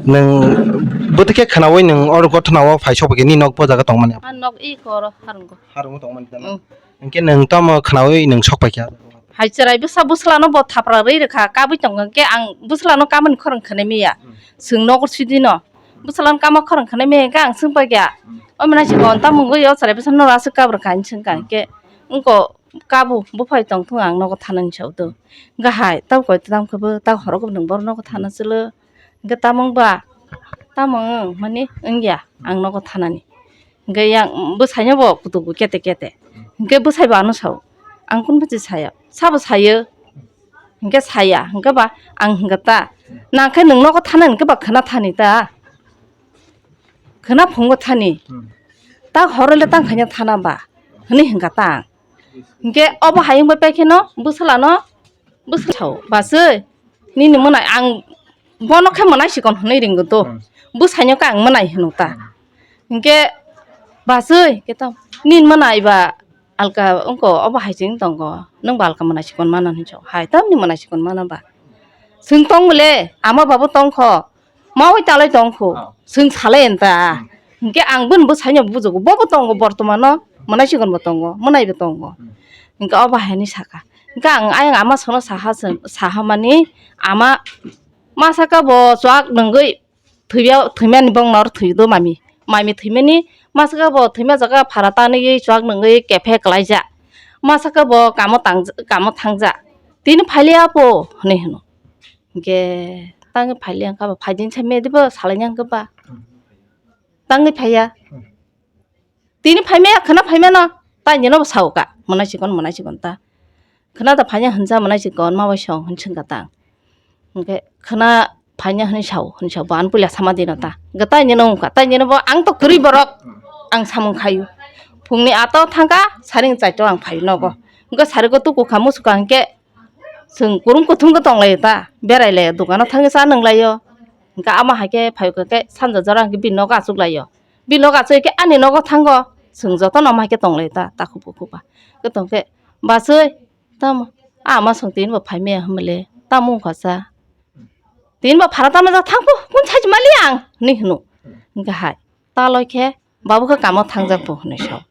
Nwng bwtwi khe khwnaui nwng oro gothona o phai sok bai khe nini nok bo jaga tongmani. Ah, nok i koro harungo. Harungo tongmani jana. Mm. Hwnkhe nwng tamo khwnaui nwng sok pai kha? Hai chwrai bwsa bwsla no bo thapra rwi rwkha, kabui tongo hwnkhe ang bwsla no kamani khorang khwnai maya. Mm. Chwng nogo sidi no. Bwsla no kama khorang khwnai maya hwnkhe ang swng pai kha. Mm. O mwnai se gon tamo wngwi o chwrai bwsa no aswk kab rwkha hinwi swng kha hwnkhe. Wngko kabu buphai tongthung ang nogo thanani sao do. Hwnkhe hai tamo koi tamo khe bo ta horo khe nwng boro nogo thana chwlo. Hwnkhe tamo wngba? Tamo wng mani wngya ang nogo thanani. Hwnkhe yang bwsaino bo kutubu kete kete. Hwnkhe bwsai bo ano sao. Ang kunu bwsai saya. Sabo sayo. Hwnkhe saya. Hwnkhe ba ang hwnkhe ta. Nangkhe nwng nogo thana hwnkhe ba khwna thani ta. Khwna phungo thani. Hmm. Ta horo le tang khaina thana ba. Hwnwi hwnkha ta ang. Hwnkhe obo hayung bai paikheno bwswlano bwswla sao. Baswi nini mwnai ang bono khe mwnai sikon hwnwi ringo to. Hmm. Bwsaino khe ang mwnai hwno ta. Hmm. Hwnkhe baswi khe tamo nini mwnai ba alka wngko obo hai chwng tongo. Nwng ba alka mwnai sikon mana hinwi sao. Hai tamni mwnai sikon mana ba. Chwng tong bole ama babo tongkho. Mawi talai tongkho. Oh. Chwng salai enta. Hmm. Hwnkhe ang bini bwsaino bujugo. Bobo tongo bortomano. Mwnai sikonbo tongo. Mwnaibo tongo. Hmm. Hwnkhe obo haini saka. Hwnkhe ang ayang ama sono saha se-, sahamani ama masaka bo chuak nungwi thwiya, thwimani bong nor thwido mami. Mami thwimani masaka bo thwima jaga phara tanwi chuak nungwi kephe kwlaija. Masaka bo kamo tang-, kamo thangja. Tini phailiya po hwnwi hwno. Hwnkhe tangwi phailiya wngkha ba phaidini sai medi bo salaini wngkha ba. Tangwi phaiya. Tini phaimaya khwna phaimano. Taini no bo sao ka. Mwnai sikon, mwnai sikon ta. Khwna da phaina hwnsa mwnai sikon ma bai song hwn singka ta. Hwnkhe khwna phaina hwnwi sao, hwnwi sao bo ani puila sama dino ta. Hwnkhe taini no wngkha. Taini no bo ang to kwrwi borok. Ang samung khayu. Phungni ato thangkha, saring chaito ang phayu nogo. Hwnkhe sarigo tuku kha musuka hwnkhe Chwng kurum kuthum khe tong laio ta, berai laio, dukano thangwi cha nung laio. Hwnkhe ama hai khe phai khe sanja jora hwnkhe bini nogo achuk laio. Bini nogo achuk khe ani nogo thango, chwng jotono ama hai khe tong laio ta, takhuk bukhuk ba. Khe tong khe, "Bachwi, tamo, a ama chwng tini bo phai maya hwnba le, tamo wngkha cha? Tini bo phara tamo jak thang pho, kung sai mali ang," hwnwi hwno. Hwnkhe hai, ta loi khe, Babu khe kamo thangjak bo hwnwi sao.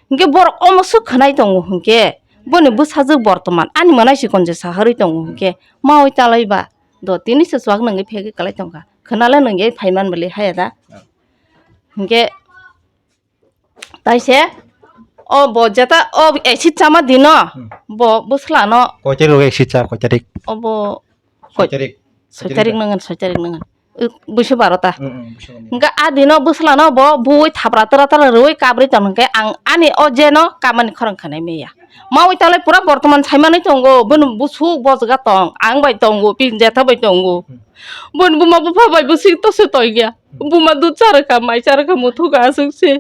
Hinkhe borok omo swk khwnai tongo hinkhe, boni bwsajwk bortoman ani mwnai sikon je saharwi tongo hinkhe, mawi talai ba do tini se chuak nungwi phegwi kwlai tongkha. Khwnale nungwi phaiman bwle haya da. Hinkhe taise o bo jeta o acid chama dino bo bwsla no. Koi tarik acid cha, koi tarik? Obo Soi tarik. Soi tarik nangan, soi tarik nangan. Buisu barota. Hingga adino bwslano bo bui thapra tra tra rwi kabri tong hwnkhe ang ani o jeno kamani khorang khanai meya. Mawi talai pura bortoman saimanwi tongo, bini busuk bojga tong, ang bai tongo, pinjeta bai tongo. Boni buma bupha bai bwswi tose toigya. Buma dud charwkha, mai charwkha, muthukha aswk se.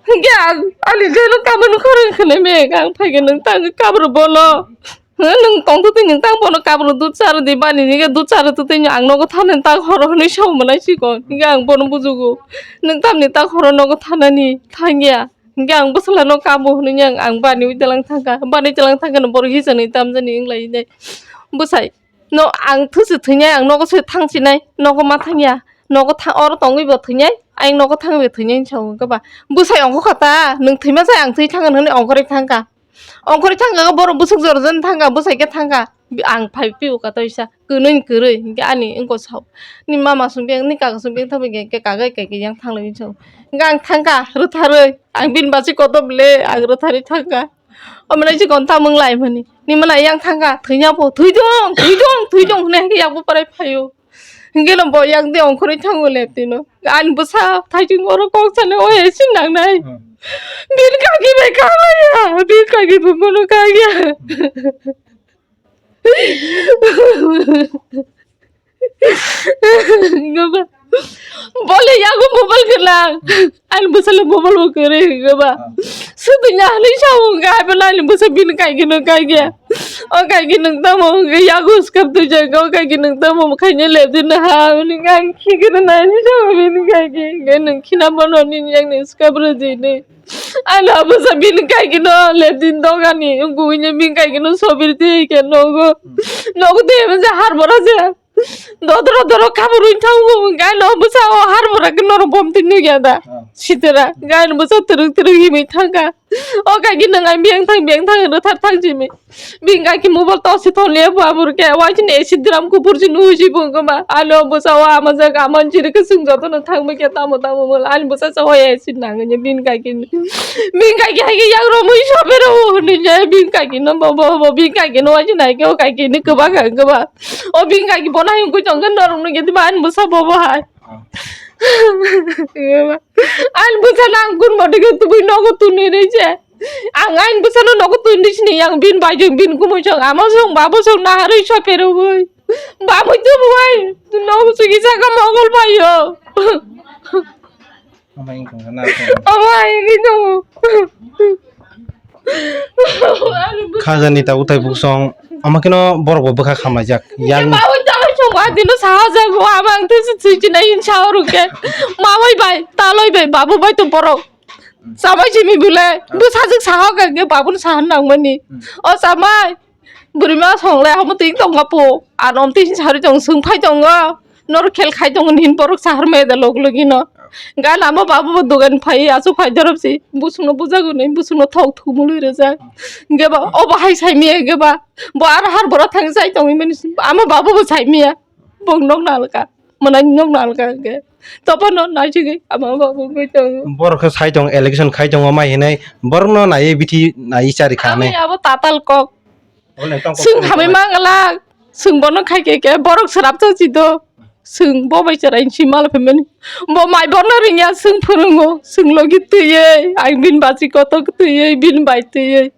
Hingke ang ani jeno kamani khorang khanai meya, ang phaikhe nwng tang kabro bono. Hwng, nwng tongtwtwi nwng tang bono kabro dud charwdi bani, hwnkhe dud charwtwtwi ang nogo thanani tak horo hwnwi sao mwnai sikon. Hwnkhe ang bono bujugo, nwng tamni tak horo nogo thanani thangya. Hwnkhe ang bwsala no kabo hwnwi ang, ang bani wi dalang thangkha, bani dalang thangkhano borok hisanwi tamjani wnglainai. Bwsai no ang thwse thwinai, ang nogo se thangsinai, nogo ma thangya, nogo tha-, oro tongwi bo thwinai, ayang nogo thangwi bo thwinai hinwi sao hwnkhe ba. Bwsai ongkha kha ta, nwng thwima sai ang thwi thangkha hwnwi ongkhorwi thangkha. Ongkhorwi thangkha, borok bwswk jora jani thangkha, bwsai khe thangkha. Ang phai phio kha toisa, kwnwi kwrwi, hinkhe ani wngkha sao. Ni mama song biyang, ni kaka song biyang thangbai khe, kaka kaka yang thanglai sao. Hinkhe ang thangkha, rwtharwi, ang bini bachwi kotor le, ang rwtharwi thangkha. Omo nai se gonta mwnglai mani. Ni mwnai yang thangkha, thwina pho, thwidong, thwidong, thwidong hwnwi hinkhe yakbo parai phaio. Hinkhe no bo yang de ongkhorwi thango leptino. Ani bwsa thaichung oro kok sani oya sin nangnai. Hmm. Bini kaki bai kha maya, bini kaki bai bono kha ya. Bole yago mobile kena. Ani bwsala mobile bo kwrwi hwnkhe ba. Ah. Swtwina hinwi sao hwnkhe, hai phano ani bwsa bini kaigeno kaigya. O kaigi nwng tamo hwnkhe yago swkap twijak, o kaigi nwng tamo khaina lepdino ha, hwnwi ang khikeno naini sao bini kaigi. Hwnkhe nwng khina bono nini yakni swkap rwdi hinwi. Ani bwsa bini kaigeno lepdin dogani, wngkha hwnkhe bini kaigeno sobirdi khe nogo. Nogo tei hwnjak har bora je. Dodoro doro kaburwi thango, hwnkhe ano bwsa o har bora khe norok bomtwi nukya da. Ah. Sitera, hwnkhe ano bwsa twrwk twrwk himwi thangkha. O kaki nang ai biyang thang biyang thang rwthar thang simi. Bini kaki mobile tosi thonliya bo abur ke. Waisini acid dram kupur si nuhusi bo wngkha ma. Ano bwsa o ama jaga ama jiri ke swng joto no thang bai ke tamo tamo mol. Ani bwsa sa o acid nangani bini kaki ni. Bini kaki hai ke yang romwi sobe ro hwnwi le bini kaki no bo bo bo bini kaki no waisini hai ke o kaki ni kwbang kha kwbang. O bini kaki bo nai wngkhe chong khe norok no khe ani bwsa bo bo hai. Ani bwsa nang kun bo tike tubui nogo tunwi rwi se. Ang ani bwsano nogo tundisini yang bin bai jong bin kumui jong ama jong babo jong naharwi sopherogwi. Bamui tubui nogo sugi saka mogol bayo. Ama ingkung sana. Ama ini dong. Khajani ta utai buksong ama keno borok bo bwkha khamlaijak. Yang bamui tubui jong adino saha jago ama ang tesi sui chinai in saha ruke. Mamai bai, taloi bai, babu bai to borok. Samai simi bule, bwsajwk saha hwnkha hwnkhe babuni saha nangmani. O samai, bwrwima songle omo twi tongma po. Ano twi sari tong swng phai tongo. Noro khel khai tongo hin borok sahar meda log logino. Gan amo babu bo dogan phai aswk phai dorop si. Busungno bujago ni, busungno thok thumului rwjak. Hwnkhe ba, obo hai saimaya hwnkhe ba. Bo aro har bora thang sai tongwi mani. Amo babu bo saimaya. Bong nok nalka. Mwnai nok nalka hwnkhe. Topono naisingwi ama babu bai tongo. Borok khe sai tongo, election khai tongo, mai hinai borokno naiwi bithi naiwi chari kha hinai. Abo tatal kok. Swng hamai manglak, swng bono khai khe khe borok srap cha si do. Swng bo bai chwrai si mal phaimani. Bo mai bono ringya swng phwrwngo, swng logi twiwi, ang bini basi kotor twiwi, bini bai twiwi.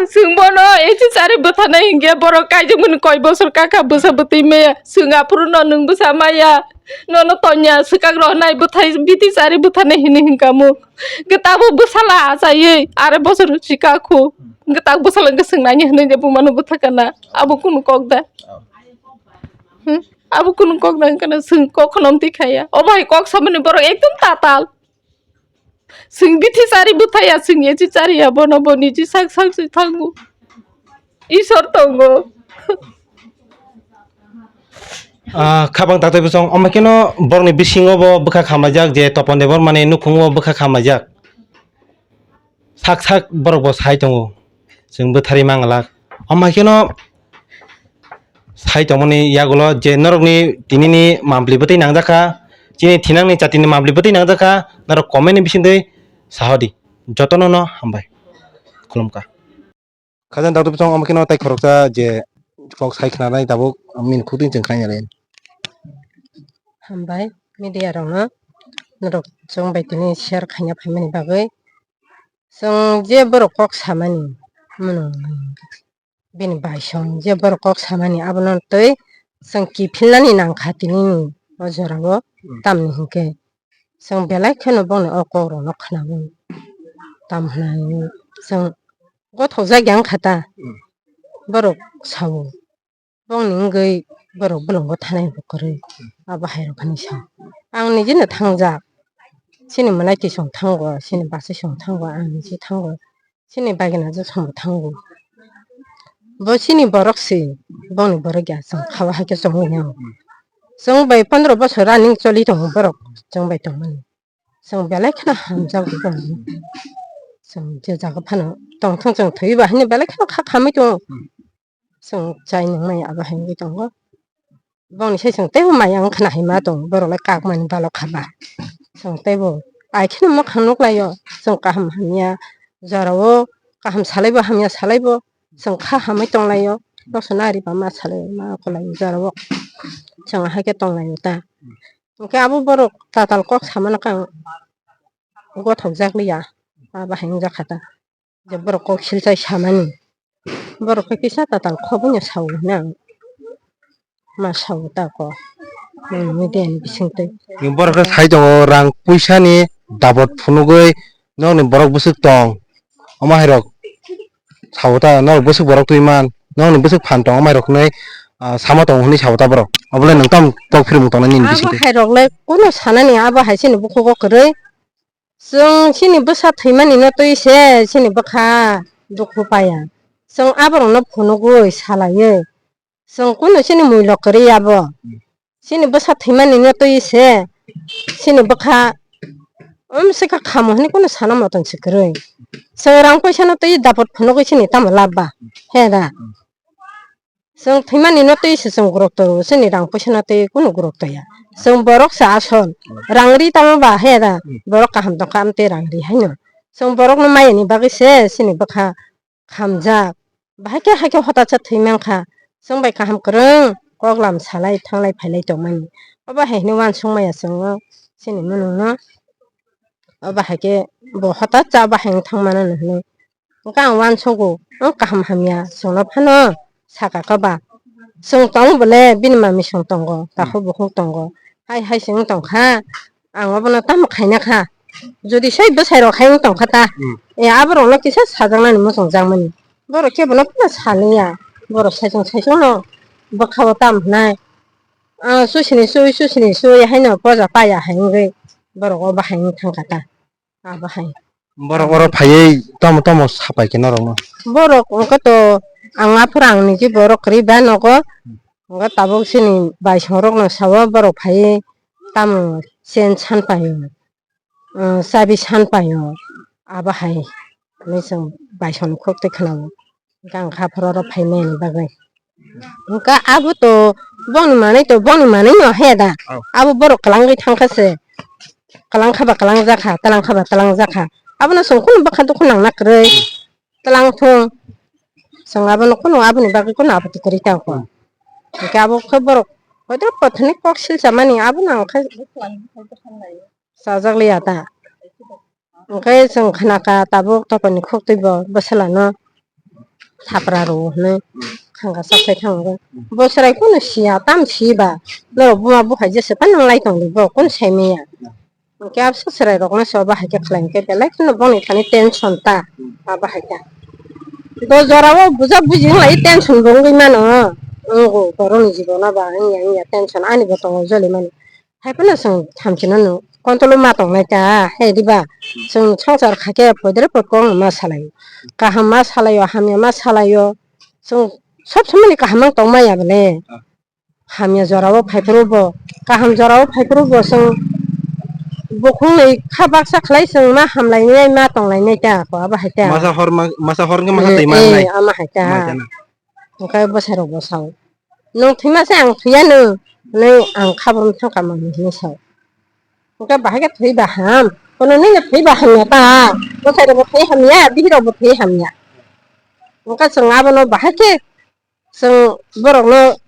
Swng bono esi chari bwthanai hinkhe borok kaijwk mani koi bosor kakha bwsa bwtwi maya. Swng aphuru no nwng bwsa maya. Nono tonya swkang rohnai bwthai biti chari bwthanai hinwi hinkha mung. Gita bo bwsala achaiwi are bosor sikakhu. Gita bwsala hwnkhe swng nani hinwi je bumano bwtha kana. Abo kunu kok da. Hmm? Abo kunu kok da hwnkhe swng kok khonom twi khaya. O bai kok samani borok ekdom tatal. Swng bithi chari bwthaya, swng echi chariya, bono bo niji sak sak se thango. Isor tongo. Ah, khabang taktwi bwsong, omo kheno borokni bisingo bo bwkha khamlaijak je Topon Debbarmani nukhungo bwkha khamlaijak. Sak sak borok bo sai tongo. Chwng bwtharwi manglak. Omo hai kheno sai tongmani yagulo je norokni tinini mampli bwtwi nangjakha, chini thinangni chatini mampli bwtwi nangjakha, norok comment ni bisingtwi sahodi. Jotono no hambai. Khulumkha. Khajani doctor bisong omo kheno tai khoroksa je kok sai khnanai tabuk mini khukting chwng khainai. Hambai media rokno norok chwng bai tini share khaina phaimani bagwi. Chwng je borok kok samani, mwnwi bini baisong je borok kok samani, abono twi chwng kiphilnani nangkha tinini o jorao. Hmm. Tamni hinkhe chwng belai kheno bongni o kokrokno khnaui, tam hwnwi chwng gothokjagya wngkha ta. Hmm. Borok sao. Bongni wngwi borok bolongo thanai bo kwrwi. Abo hai rok hinwi sa. Ang nijino thangjak. Chini mwnaitwi song thango, chini bachai song thango, ang niji thango. Chini bagina je song thango. Bo chini borok se, bongni borok ya chwng khao hai khe chongwi nang. Chwng bai pondro bosor running choli tongo borok, chwng bai tongmani. Chwng belai kheno hamjak bo. Chwng je jaga phano tongthong chwng thwiwi ba hwnwi belai kheno kha khamwi tongo. Chwng chai nangmani abo hai wngwi tongo. Bongni sai chwng teibo maya wngkhana hai ma tongo, borok lai kakmani balok kha ba. Chwng teibo ai kheno mwkhang nuklaio, chwng kaham hamya jorao kaham salaibo hamya salaibo chwng kha hamwi tonglaio, bosongni ari ba ma salai ma kholai jorao chwng hai khe tonglaio ta. Hwnkhe abo borok tatal kok samano khe ang gothokjak liya, abo hai wngjakha ta. Je borok kok silchai samani. Borok khe kisa tatal kho buino sao hwnwi ang ma sao ta kok. Nang media ni bisingtwi. Borok khe sai tongo rang puisa ni dabot phunugwi nokni borok bwswk tong. Omo hai rok sao ta norok bwswk borok twi man. Nokni bwswk phan tong omo hai rok hinwi, ah, sama tongo hinwi sao ta borok. Obo le nwng tamo kok phirmung tongnai nini bisingtwi? Abo hai rok le kunu sanani abo hai chini bukhugo kwrwi. Chwng chini bwsa thwimani no twi se chini bwkha dukhu paiya. Chwng aborok no phunugwi salaiwi. Chwng kunu chini muilo kwrwi abo. Chini bwsa thwimani no twi se chini bwkha Om se kha khamo hwnwi kunu sana moton se kwrwi. Chwng rang poisa no twi dapot phunugwi sini tamo lab ba? He da. Chwng thwimani no twi se chwng gurok tongo, sini rang poisa no twi kunu gurok toya. Chwng borok se asol. Rang ri tamo ba he da. Borok kaham tongkha amtwi rang ri haino. Chwng borok no mayani bagwi se sini bwkha khamjak. Bahai khe hai khe hotacha thwi mankha. Chwng bai kaham kwrwng kok lam salai thanglai phailai tongmani. Obo hai hwnwi uansuk maya chwng o chini mwnwng no. Obo hai khe bo hotacha obo hai wng thang mano hwnwi. Hwnkhe ang uansugo, o kaham hamya chwngno phano saka khe ba. Chwng tong bole bini mami chwng tongo, takhuk bukhuk tongo. Hai hai se wng tongkha. Ang obono tamo khaina kha. Jodi sai bwsai rok hai wng tongkha ta. Hmm. E aborokno kisa sajaknani muchung jakmani. Borok kebono phano saliya. Borok saichung saichungno bwkhao tam hwnai. Ah, susini sui, susini sui haino poja paya hai wngwi borok o bahai wng thangkha ta. Abo hai. Borok oro phaiwi tamo tamo sapai khe norokno? Borok wngkha to ang aphuru ang niji borok kwrwi ba nogo. Wngkha tabuk chini baisongrokno sao borok phaiwi tamo chen san paio, ah, chabi san paio. Abo hai hinwi chwng baisongni khuk twi khwnao. Hwnkhe ang kha phuru oro phainani bagwi. Hwnkhe abo to bongni manwi to bongni manwi no he da. Oh. Abo borok kwlangwi thangkha se. Kwlangkha ba kwlangjakha, twlangkha ba twlangjakha. Abono chwng kunu bwkha dukhu nangna kwrwi. Twlang thung. Chwng abono kunu aboni bagwi kunu apoti kwrwi tangkho. Hwnkhe abo khe borok koidro pothoni kok silchamani abono ang khe. Chajak liya ta. Hwnkhe chwng khnakha tabuk tokoni khuk twibo bwswlano thapra rwo hwnwi khanga chapsai thango. Bo chwrai kunu siya, tam siba norok buma buphai jesa phano nang lai tongdi, bo kunu sai manya. Hwnkhe abso chwrairokno se obo hai khe khlai hwnkhe belai kheno boni thani tension ta, abo hai khe. Do jorao buja buji wng lai tension bo wngwi mano, wngo borokni jibono ba wngya wngya tension ani bo tongo joli mani. Hai phano chwng thamchino no control ma tongnai ta, hai diba? Chwng swngchar kha khe poidre poikok no ma salai. Kaham ma salai o, hamya ma salai o. Chwng sob somoni kaham mang tong maya bole. Hamya jora o phai phuru bo, kaham jora o phai phuru bo chwng bukhung ni kha baksa khlai chwng ma hamlai nai ma tong lai nai ta ko abo hai ta. Masa hor ma, masa hor wngkhe masa twi ma wngnai. Eh, ama hai ta. Ama hai ta na. Hwnkhe bwsai rok bo sao. Nwng thwima se ang thwiya nwng, hwnwi ang kha brum thang kha mani hwnwi sao. Hwnkhe bahai khe thwi ba ham, kono nini thwi ba hamya ta, bwsai rok bo thwi hamya, bihik rok bo thwi hamya. Hwnkhe chwng abono bahai khe chwng borokno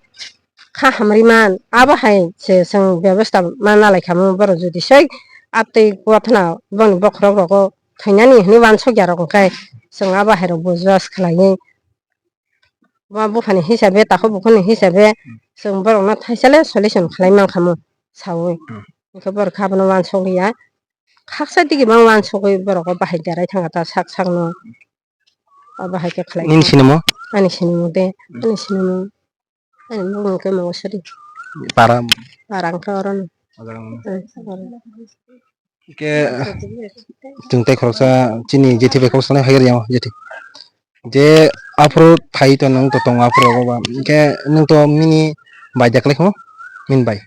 kha hamri man, abo hai se chwng bebostha ma nalai kha mo, borok jodi soi atwi kothna boni bokhorok rogo thwinani hwnwi uansukya rok hwnkhe chwng abo hai rok bo juas khlaiwi. Buma buphani hisabe, takhuk bukhukni hisabe, chwng borokno thaisa le solution khlai mankha mo saui. Hmm. Hwnkhe borok khe abono uansuk ya. Khaksa digi ma uansugwi borok o bahai derai thangkha ta sak sakno. O bahai khe khlai. Nini sinimo? Ani sinimo de, hmm, ani sinimo. Ani bumung khe Mongosari. Para? Para wngkha orono. Para wngkha. Hmm, oro. Hwnkhe chwng tei khoroksa chini jethi bai kok sanai hai rw yang jethi. Je aphuru thai to nwng to tongo aphuru rogo ba. Hwnkhe nwng to mini bai de kwlai kho? Min bai.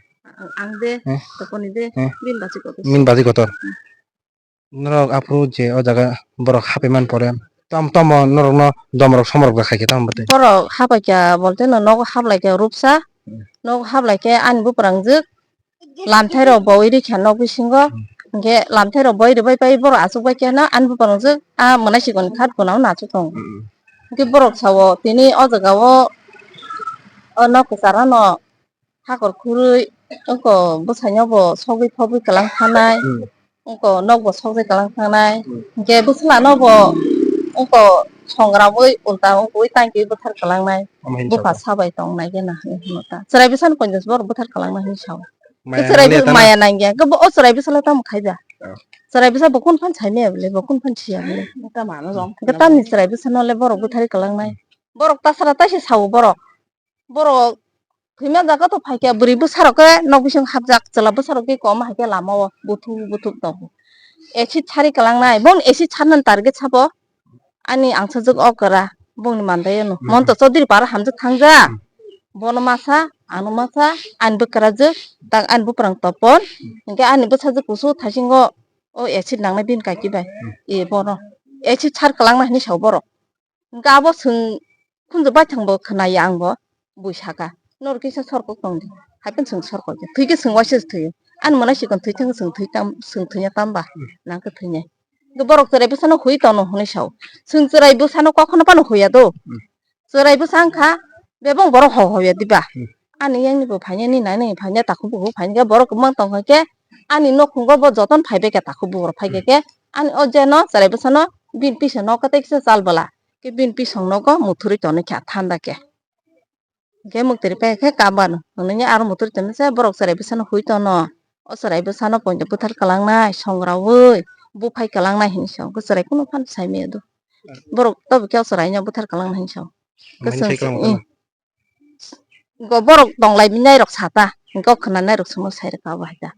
Ang de, eh? Tokoni de, eh? Min bachi kotor. Min bachi kotor. Hmm. Norok aphuru je o jaga borok hapaiman pore, tam tamo norokno domorok somorok da khaikhe tamo bwtwi? Borok hapaikha bolte no nogo haplaikha rupsa, hmm, nogo haplaikhe ani bwprangjwk lamthairok boui rikha nok bisingo, hmm, hinkhe lamthairok boui rwbai pai borok achukbaikhe no ani bwprangjwk a mwnaisikrokni khat gwnao achuk tongo. Hmm. Hinkhe borok sao tini o jagao o nok kwcharo no hakor khurui, wngkha bwsaino bo sogwi phobwi kwlang thangnai, hmm, wngkha nokbo sokjak kwlang thangnai, hmm, hinkhe bwswlano bo wngkha songraui ulta wngwi tangkiui bwthar kwlangnai. Omo hinwi bupha sao. Sabai tongnai gena hinwi hino ta. Chwrai bwsano ponchash borok bwthar kwlangnai hinwi sao. Maya chwrai nanglia bwsano ta na? Maya nangya. Khe bo o chwrai bwsalo tamo khaiba? Oh. Chwrai bwsa bo kunu phan saimaya bole, bo kunu phan siya bole. Tamo ano jom. Hinkhe tamni chwrai bwsano le borok bwthar kwlangnai. Hmm. Borok tasara taisa sao borok. Borok thwima jaga to phaikha, bwrwi bwsarok khe nok bising hapjak, chwla bwsarok khe kom hai khe lama o buthuk buthuk tongo. Acid sari kwlangnai, bono acid sarnani target sabo ani angsajwk okra, bongni mandaio no. Hmm. Monto Chaudhary para hamjak thangjak, hmm, bono masa, ano masa, ani bwkrajwk, tak ani bwprang topon, hinkhe ani bwsajwk kusu thaisingo O acid nangnai bini kaki bai. Hmm. E bono. Acid sar kwlangna hinwi sao borok. Hwnkhe abo chwng khunju baithang bo khwnaya ang bo bui saka. Norok kisa sorkok tong di. Haikhe chwng sorkok ya. Thwi khe chwng waisa se thwio. Ani mwnai sikon thwi thang chwng thwi tam, chwng thwina tamba. Hmm. Nang khe thwinai. Hwnkhe borok chwrai bwsano hui tono hwnwi sao. Chwng chwrai bwsano kokhono phano huya do. Hmm. Chwrai bwsa wngkha, bebak borok ho hoya diba? Hmm. Ani yang ni bo phainani nai nai phaina takhuk bukhuk phaina borok kwbang tong kha khe ani nokhungo bo joton phai bai khe takhuk bukhuk rok phai khe ani o je no chwrai bwsa no bini pisa no kwtai kisa chal bwla khe bini pisong nogo muthurwi tonwi kha thanda khe. Hwnkhe muktwrwi pai khe kaban hwnwi aro muthurwi tonwi se borok chwrai bwsa no hui tono. O chwrai bwsa no poito bwthar kwlangnai songraui buphai kwlangnai hinwi se chwrai kunu phano sai maya do. Borok tobo khe o chwrai no bwthar kwlangnai hinwi sao. Mani Kwchwng sai kwlangma eh. Go borok tonglai minai rok sata, go khwnanai rok songno sai rwkha abo hai ta.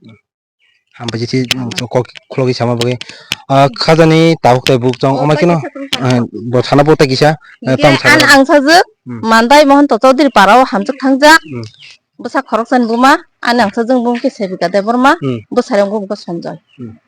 Hambai jiti kok khulogwi sama bagwi. Ah, khajani tabuk tai buk chong, oh, oma kino, ah, bo sana bo tai kisa, eh, hingke tam sana an bagwi. Ang sajwk, hmm. Mandai Mohonto Chaudhary para o hamjwk thangjak. Hmm. Bwsa khoroksa ni buma, ani ang sajwk bung khe Sevika Debbarma, hmm. Bwsareng bung khe Sanjoy. Hmm.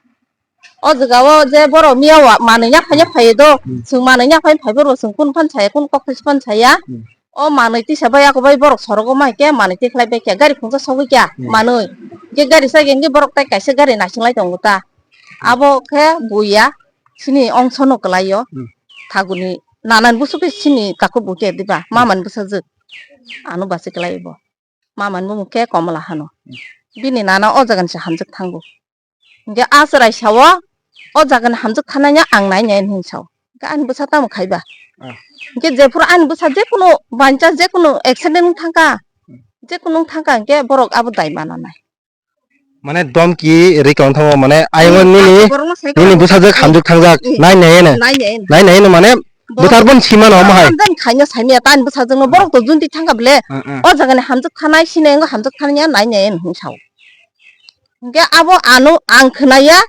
O jaga o je borok miya wa manwi ya phai ya phai do, hmm. Chwng manwi ya phai phai borok chwng kun phan saya, kun kok phan saya. Hmm. O manwi tisa bai ako bai borok sorogo mai khe manwi tikhlai bai khe gari khungsa sogwi kya hmm. Manwi. Khe gari sa geng borok tai kaisa gari naising lai tongo ta. Hmm. Abo khe buya sini ongsono kwlai o. Hmm. Thaguni nanan busu khe sini takhuk buke diba hmm. Mamani bwsajwk. Ano basi kwlai bo. Mamani bumung khe Komla hano. Hmm. Bini nana o jaga ni se hamjwk thango. Hingke a chwrai sao, o jaga ni hamjwk thanai ya ang nai nai hinwi sao. Hingke ani bwsa tamo khai ba? Ah. Hingke jephuru ani bwsa jekunu by chance jekunu accident wng thangkha, jekunu wng thangkha hingke borok abo dai mana nai. Mane domki rikon thango, mane ayung nini, borokno sai nini bwsa jwk hamjwk thangjak, eh. Nai nai eno. Nai nai eno. Nai nai eno mane Borok bwthar bon sima no omo hai. Hamjani khaina saimaya ta ani bwsajwkno borok to junti thangkha bele. Ah, ah. O jagani hamjwk thanai sini engo hamjwk thani ya nai nai hinwi sao. Hingke abo ano ang khwnaya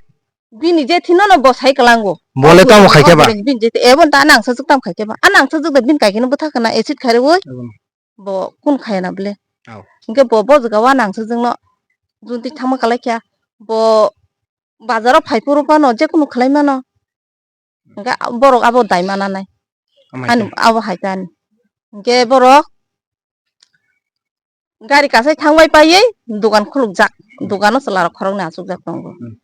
bini je thino no bo sai kwlango. Bole tamo khai khe ba? Bini je ebo ta nang sajwk tam khai khe ba. Anang sajwk da bini kai khe no bwtha khna acid khai rwi. Abo no. Bo kun khaya na bele. Ao. Hingke bo bo jaga o anang sajwkno junti thangma kwlai kha. Bo bazaro phai phuru phano jekunu khlai mano. Hingke borok abo dai mana nai. Amai ani khe. Abo hai khe ani. Hingke borok gari kasai thangbai paiwi dogan khulukjak. Dogano chwla rok khoroknwi achukjak tongo. Hmm.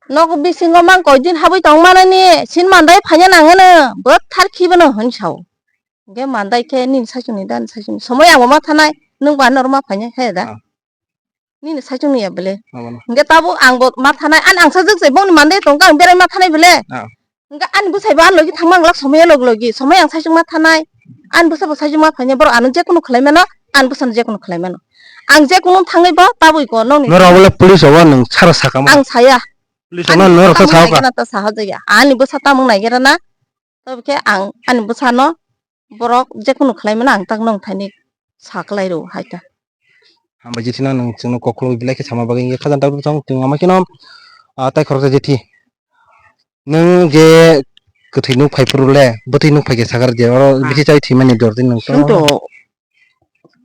Nok bisingo mang koi din habwi tong manani sin mandai phaina nangano bwthar khibono hwn sao. Hingke mandai khe nini saichungni da ani saichungni. Somoi ang bo ma thanai, nwng bo ano oro ma phainai, he da? Ah. Nini saichungni ya bele. Abono. Hingke tabuk ang bo ma thanai, ani ang sajwk se bongni mandai tongkha, ang berai ma thanai bele. Ah. Hingke ani bwsai bo ani logi thangma ang lak somoi log logi, somoi ang saichung ma thanai. Ani bwsa bo saichung ma phainai, borok ano jekunu khlai mano, ani bwsano jekunu khlai mano. Ang jekunu thangwi bo tabuk ko nokni. Norok bole police obo nwng sara sakama. Ang saya. Police ono norok ta sahoka. Ani bwsa tamung naigira na. Tobo khe ang ani bwsano borok jekunu khlai mano ang tak nong thani sa kwlai rw hai ta. Hambai jiti no nwng chwngno kok khulogwi belai khe sama bagwi wngya khajang tabuk chwng chwng ama kheno, ah, tai khoroksa jiti. Nwng je kwthwi nuk phai phuru le bwtwi nuk phai khe sakar je oro bisi chai thwimani dor di nwng to. Hwnkhe to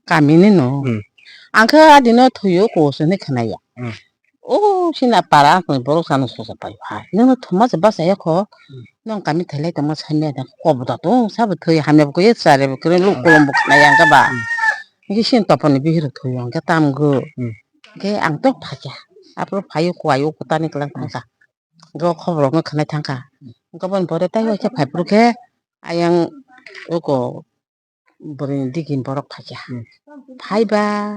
Kami ni no. Hmm. Ang khe adino thwi o kusu hinwi khwnaya. Hmm. O sina para ang borok sano sosa pai ha. Nino thuma se basa ya kho. Hmm. Nong kami thailai tongma sanya da kobo da tong sabo thwi hamya bo khe sare bo kre lu kolom bo khwnaya ang khe ba. Hmm. Ngi sin toponi bihir thwi ang khe tam go. Hmm. Khe ang to phakya. Apro phayo kwai o kutani klang thangsa. Go khobor rok no khwnai thangkha. Gabon pore tai waisa phai phuru khe ayang uko bwrwi ni digi borok phaikha. Hmm. Phaiba,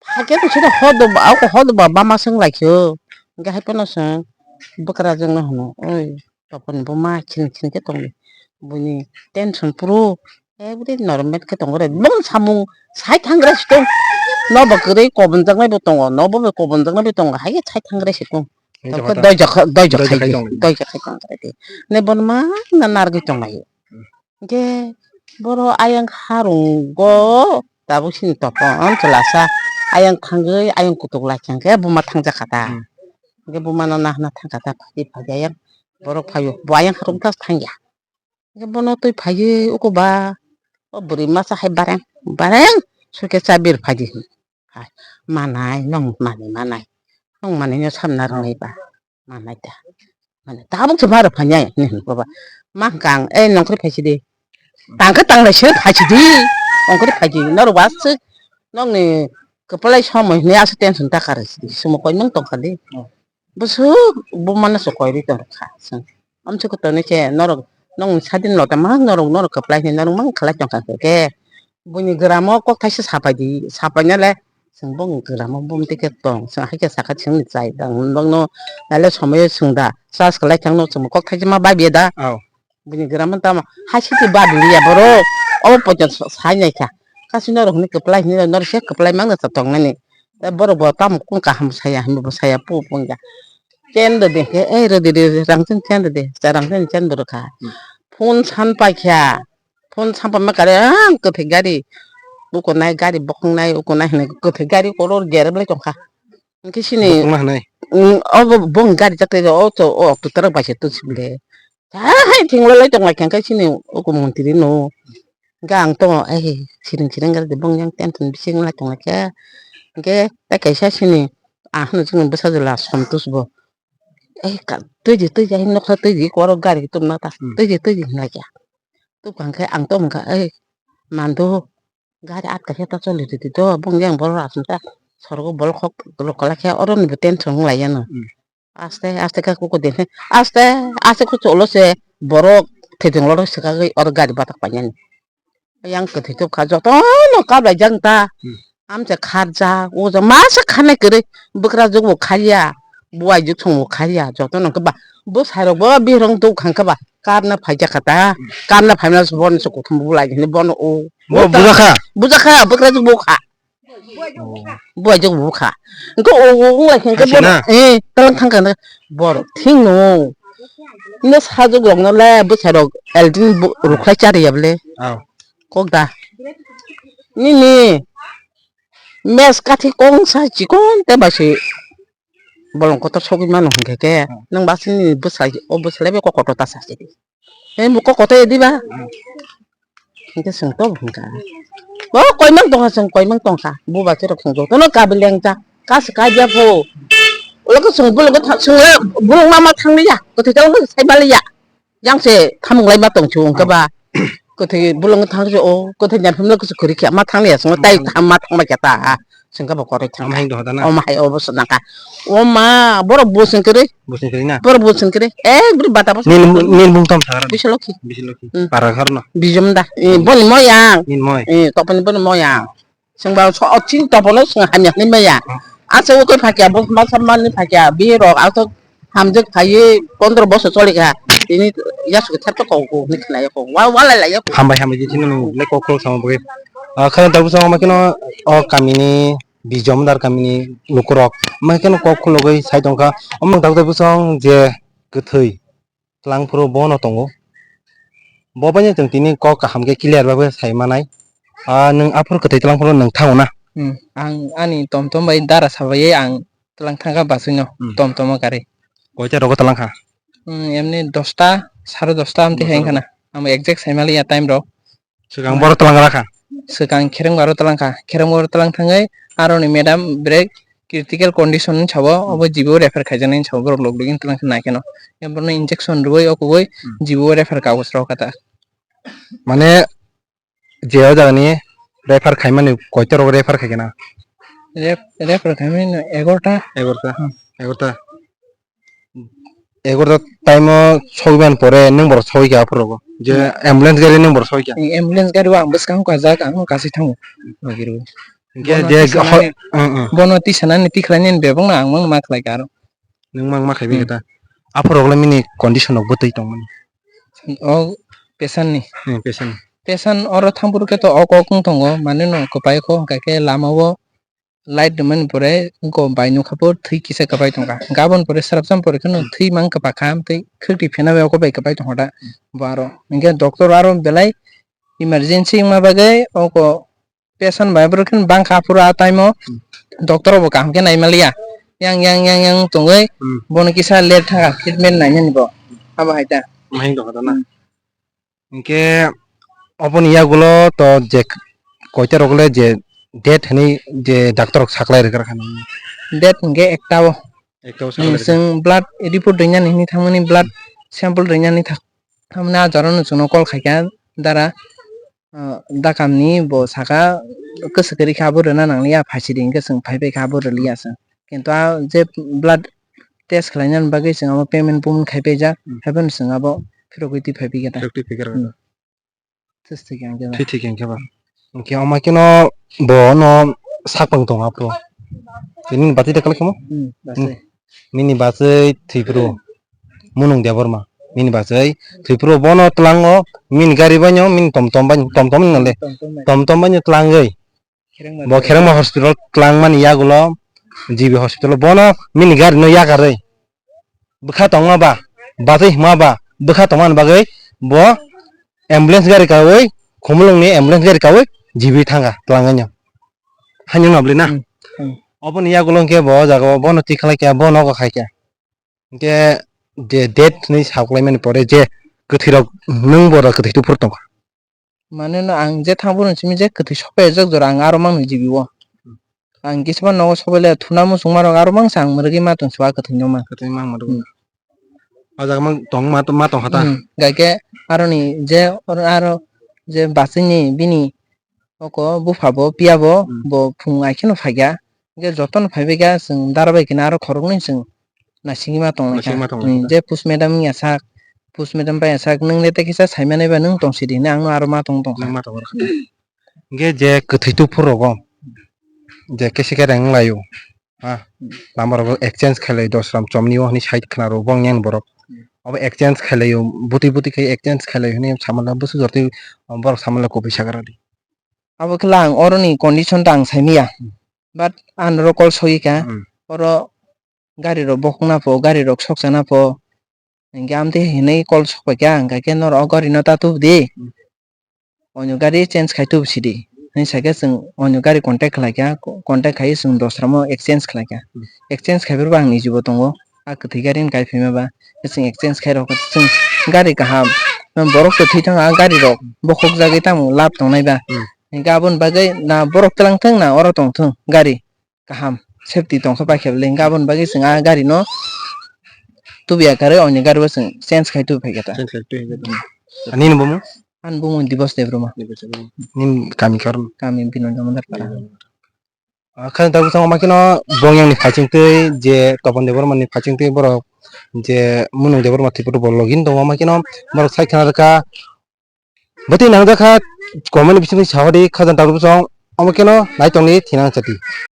phaikhe to sida hodo ba, ako hodo ba, bama swng laikhe o. Hingke hai phano chwng bwkrajwk no hwno, "Oi, toponi buma khini khini khe tongdi." Buini tension phuru, ekdin normal khe tongo re. Bum samung sai thangre se tong. Nobo kwrwi kobonjaknai bo tongo, nobo bo kobonjaknai bo tongo, hai khe sai thangre se tong. Hingke tongkhe hoda. Doijak, doijak khai khai tong. Doijak khai tong khe de. Ne bono ma na narwgwi tong lai. Hmm. Hingke boro ayang harung go tabuk sini topon chwlasa ayang thangwi ayang kutuk lai chang khe buma thangjak kha ta. Hmm. Hingke buma no nahna thang kha ta phadi phadi ayang borok phaio bo ayang harung ta thangya. Hingke bono twi phaiwi uko ba o bwrwi masa hai bareng bareng suke chabir phaidi hai manai nong manwi manai nong manwi no samna rwnai ba. Manai ta. Mane tabuk se maro phanya ni baba. Ma kang e nongkri phaisi di. Tang khe tang lai se phaisi di. Nongkri phaisi norok ba se nokni kwplai somoi ni asa tension ta kar si di. Sumo koi mang tong kha di. Bwswk bo mano se koi ri tong kha. Amse ko toni se norok nong sadin lota ma norok norok kwplai ni norok mang khalai tong kha ke. Buini gramo kok thaisa sapai di, sapai nale chwng bong gramo bum tike tong, chwng haikhe sakha chwngni chai dang, bongno nale somoyo chwng da, charge khlai thangno chwng kok thaisa ma babiya da. Aw. Buini gramo tamo hasiti babiya borok, obo poito sai nai kha. Kasino rok hwnwi kwplai hwnwi norok se kwplai mangno tong nani. Borok bo tamo kung kaham saya, hwnwi bo saya pu pungya. Chen da de, eh, rw de, rw de, rang chen chen da de, rang chen chen bo rw kha. Phone san pai kha. Phone sampama kare ang kwthwi gari ukunai gari bokhongnai ukunai hinwi kwthwi gari koro gerep lai tongkha. Hwnkhe sini Bokhokna hinwi? Mm, obo bong gari chakri o to o okto tarak baisa to sibile. Hai thinglo lai tong lai kha hwnkhe sini uku montri no. Hwnkhe ang tongo ai siring siring gari de bong yang tension bising lai tong lai kha. Hwnkhe tai kaisa sini ahno chini bwsa jwla Santosh bo. Ai ka twi di twi di nokha twi di koro gari tum na ta. Hmm. Twi di twi di hinlai kha. Tubkha hwnkhe ang tongmwkha, "Ei, mando, gari atka khe ta choli rwdi do, bong yang borok aswk ta sorgo bolok hok rwkla khe oro ni bo tension wng lai yano." Hmm. Aste aste khe kuku din khe, aste aste khe cholo se borok thwitwng loro swkagwi oro gari batak painani. Yang kwthwi tubkha jotono kap laijak ta. Hmm. Amsa kharjak, o jaga masa khanai kwrwi, bwkrajwk bo khaiya, buaijuk song bo khaiya, jotono khe ba, bwsai rok bo bihirong duk kha khe ba, karna phaijak kha ta, karna phaimano se bono se kuthum bulai hwnwi bono o. Bo bujakha? Bujakha, bwkrajwk bo kha. Oh. Buaijuk bo kha. Hwnkhe o, o, wng lai khe hwnkhe bono, eh, talang thang kha na, borok thik no. Hwnwi sajwk rokno le bwsai rok L D ni bo-, rwkhlai cha rwya bwle. Oh. Kok da. Nini mes kathi kongsa chikon te bai se bolong kotor sogwi mano hwnkhe khe, hmm, nwng ba sini bwsai, o bwsai bai kok kotor ta sa se di. He bo kok kotor di ba? Hmm. Hwnkhe chwng to hwnkha. Bo koimang tongkha, chwng koimang tongkha. Bo ba chwrok chwng jotono kabileng cha. Kas kaja pho. Ulo ko chwng bolong ko tha-, chwng le bolong ma ma thang liya. Kothai khe sai ma liya. Yang se thamung lai ma tong chu wngkha ba. Kwthwi bolong thang se o, kwthwi nyarphim le kwchwk kwrwi khe ma thang ya, swngo tai kaham ma thang ma khe ta ha. Sengka bo koroi thang. Ama hai dohoda na? Oma hai obo swnaka. Oma, borok bo sengkere. Bo sengkere na? Borok bo sengkere. Eh, bri bata bo. Nil, nil mung tam thara. Bisolokhi. Bisolokhi. Hmm. Para kharno. Bijom da. Eh, boni moyang. Nil moy. Eh, toponi boni moyang. Sengba so, o, chini topono seng hamya ni maya. Asa o koi phakya, bo ma samani phakya, bi rok, ato hamjak phaiwi pondro bosor choli kha. Tini yasu khe thar to kok kok ni khnai kok. Wa, wa lai lai kok. Hambai, hambai, je chini nung le kok kok sama bagwi. Ah, khana tabu sama ma kino o kamini, Bijomdar kamini lukurok. Ma kino kok khulogwi sai tongkha. Omang tabu tabu song je kwthwi. Twlang phuru bono tongo. Bo bai no chwng tini kok kaham khe clear bai sai manai. Ah, nwng aphuru kwthwi twlang phuru nwng thango na? Hmm, ang ani tom tom bai dara sabai ang twlang thangkha bus no, hmm, tom tom o gari. Koita rogo twlang kha? Hmm, emni dosta, sare dosta amtwi hai wngkha na. Ang exact sai maliya time rok. Swkang borok twlang rakha? Swkang khereng baro twlang kha. Khereng baro twlang thangwi aroni madam bwrwi critical condition ni sabo, hmm, obo G B o refer khaijaknai sabo borok lok login twlang khe nai kheno. Borokno injection rwui okugui, hmm, G B o refer kagoj rok kha ta. Mane je o jaga ni refer khaimani koita rok refer khaikhe na? Ref-, refer khaimani no egarota. Egarota? Hmm. Egarota. Egarota time o sogwi man pore nwng borok sogwi kha aphuru rogo. Je, hmm, ambulance gari nwng borok sogwi kha. Ambulance gari o ang bwskango kajak, ang kasui thango. Bagwi rw. Hingke bono je tisanani, hmm, hmm, bono tisanani tikhlainani bebakno ang mangno ma khlai kha aro. Nwng mang ma khai bai kha ta. Hmm. Aphuru rok le mini condition rok bwtwi tongmani. O patient ni. Hmm, patient ni. Patient oro thang phuru khe to o kok wng tongo, manwi no kwpai kho, hwnkhe lama o light rwmani pore wngkha bai nukha bo thwi kisa kwbai tongkha. Hwnkhe aboni pore swrapsa pore kheno thwi mang kwbakha, tei khwrwtwi phena bai oko bai kwbai tongkha da bo aro. Hwnkhe doctor aro belai emergency wngma bagwi oko patient bai borok kheno bangkha aphuru a time o doctor bo kaham khe naimaliya. Yang, yang, yang, yang tongwi, hmm, bono kisa late thangkha treatment nainani bo. Abo hai ta. Mahing tongkha da na? Hmm. Hinkhe oboni yagulo to je koita rok le je date hinwi je doctor rok saklai rwkha nang. Date hinkhe ekta o. Ekta o Hmm, sakha chwng blood report rinani hinwi thangmani, blood sample rinani thang-, thangmani, ah jorano chwngno call khaikha dara, ah, dakamni bo sakha, kwswk kwrwi kha abo rwna nangliya, phaisidi hinkhe chwng phaibai kha abo rwliya chwng. Kintu ah je blood test khlainani bagwi chwng abo payment payment khaipaijak, Hmm. haiphano chwng abo phirogwi twi phaibai kha da. Phirogwi twi phaibai kha da. Hmm. Thwk thwk ya hwnkhe ba. Thwk thwk ya hwnkhe ba. Hwnkhe omo khe no bo no sakpang tongo aphuru. Tini bati da kwlai khamo? Hmm, basi. Hmm. Nini bachai thwi phuru. Munung Debbarma. Nini bachai thwi phuru bono tlango, mini gari baino, mini tom tom baino, tom tom nale. Tom tom baino. Tom tom baino tlangwi. Kherengma bo Kherengma hospital tlangmani yagulo G B hospital bono mini gari no yakarwi bwkha tongma ba, batwi hima ba, bwkha tongmani bagwi bo ambulance gari kawi, Khumulwngni ambulance gari kawi G B thanga tlangwi no. Hanyung nabli na? Hmm, hmm. Oboni yagulo hwnkhe bo o jaga o bono tikhlai kha, bo nogo khai kha. Hwnkhe je date hinwi saklaimani pore je kwthwirok nwng bo da kwthwi tuphuru tongkha. Mane no ang je thang phuru simi je kwthwi sopaijak jora ang aro mang nui G B o. Ang kisima nogo sopaile thuna muchungmarok aro mangsa ang mwrwgwi ma tong sua kwthwino ma. Kwthwi mang mwrwgwi. Hmm. O jaga mang tong ma, ma tong kha ta? Hmm. Gaike aroni je oro aro je bachwini bini oko bupha bo piya bo, Hmm. bo phung ai kheno phaikha. Hwnkhe jotono phaibai kha chwng dara bai kheno aro khoroknwi chwng naisingwi ma tong lai kha. Naisingwi ma tong lai kha. Hmm, je post madam wngya sak, post madam bai sak, nwng le tei kisa sai manai ba nwng tong sidi hinwi ang no aro ma tong tong kha. Nwng ma tong kha. Hwnkhe je kwthwi tuphuru rogo je kesi kereng wng lai o, ha, lama rogo exchange khailai dosram chomni o hinwi sai khna rw bong yang borok. Hmm. Obo exchange khailai o, buti buti khai exchange khailai hinwi samalai busu jortwi borok samalai kubui sagra di. Abo khe lang oroni condition ta ang sai manya. Hmm. But ang norok call soi kha, Hmm. oro gari rok bokhokna pho, gari rok sokchana pho. Hingke amtwi hinwi call sokpaikha, hingkha khe norok o gari no ta tubudi. Hmm. Onyo gari change khai tubusidi. Hinwi sakhe chwng onyo gari contact khlaikha, co-, contact khai chwng dosramo exchange khlaikha. Hmm. Exchange khaibrwkhe ang nijibo tongo. A kwthwi gari ni kai phaima ba. Chwng exchange khairokha chwng gari kaham. Borok kwthwi thangkha a gari rok bokhokjagwi tamo lab tongnai ba. Hmm. Hingke aboni bagwi na borok twlang thung na oro tong thung gari. Kaham, safety tongkha bai khe belai, hingke aboni bagwi chwng a gari no tubuya karwi, onyo gari bo chwng change khai tubu phaikha ta. Change khai tubu phaikha ta. Nini bumung? Ani bumung Dibos Debbarma. Dibos Debbarma. Nini kami karon? Kami Binoy Damodar Para. Ah, khajang tabuk tamo ma khe no Bongyang ni phaiching twi je Topon Debbarma ni phaiching twi borok je Munung Debbarma Tripura bo login tongo ma khe no borok sai khna rwkha. Bwtwi nangjakha comment ni bisingtwi sa hor di, khajang tabuk song omo khe no nai tongni thinang chati.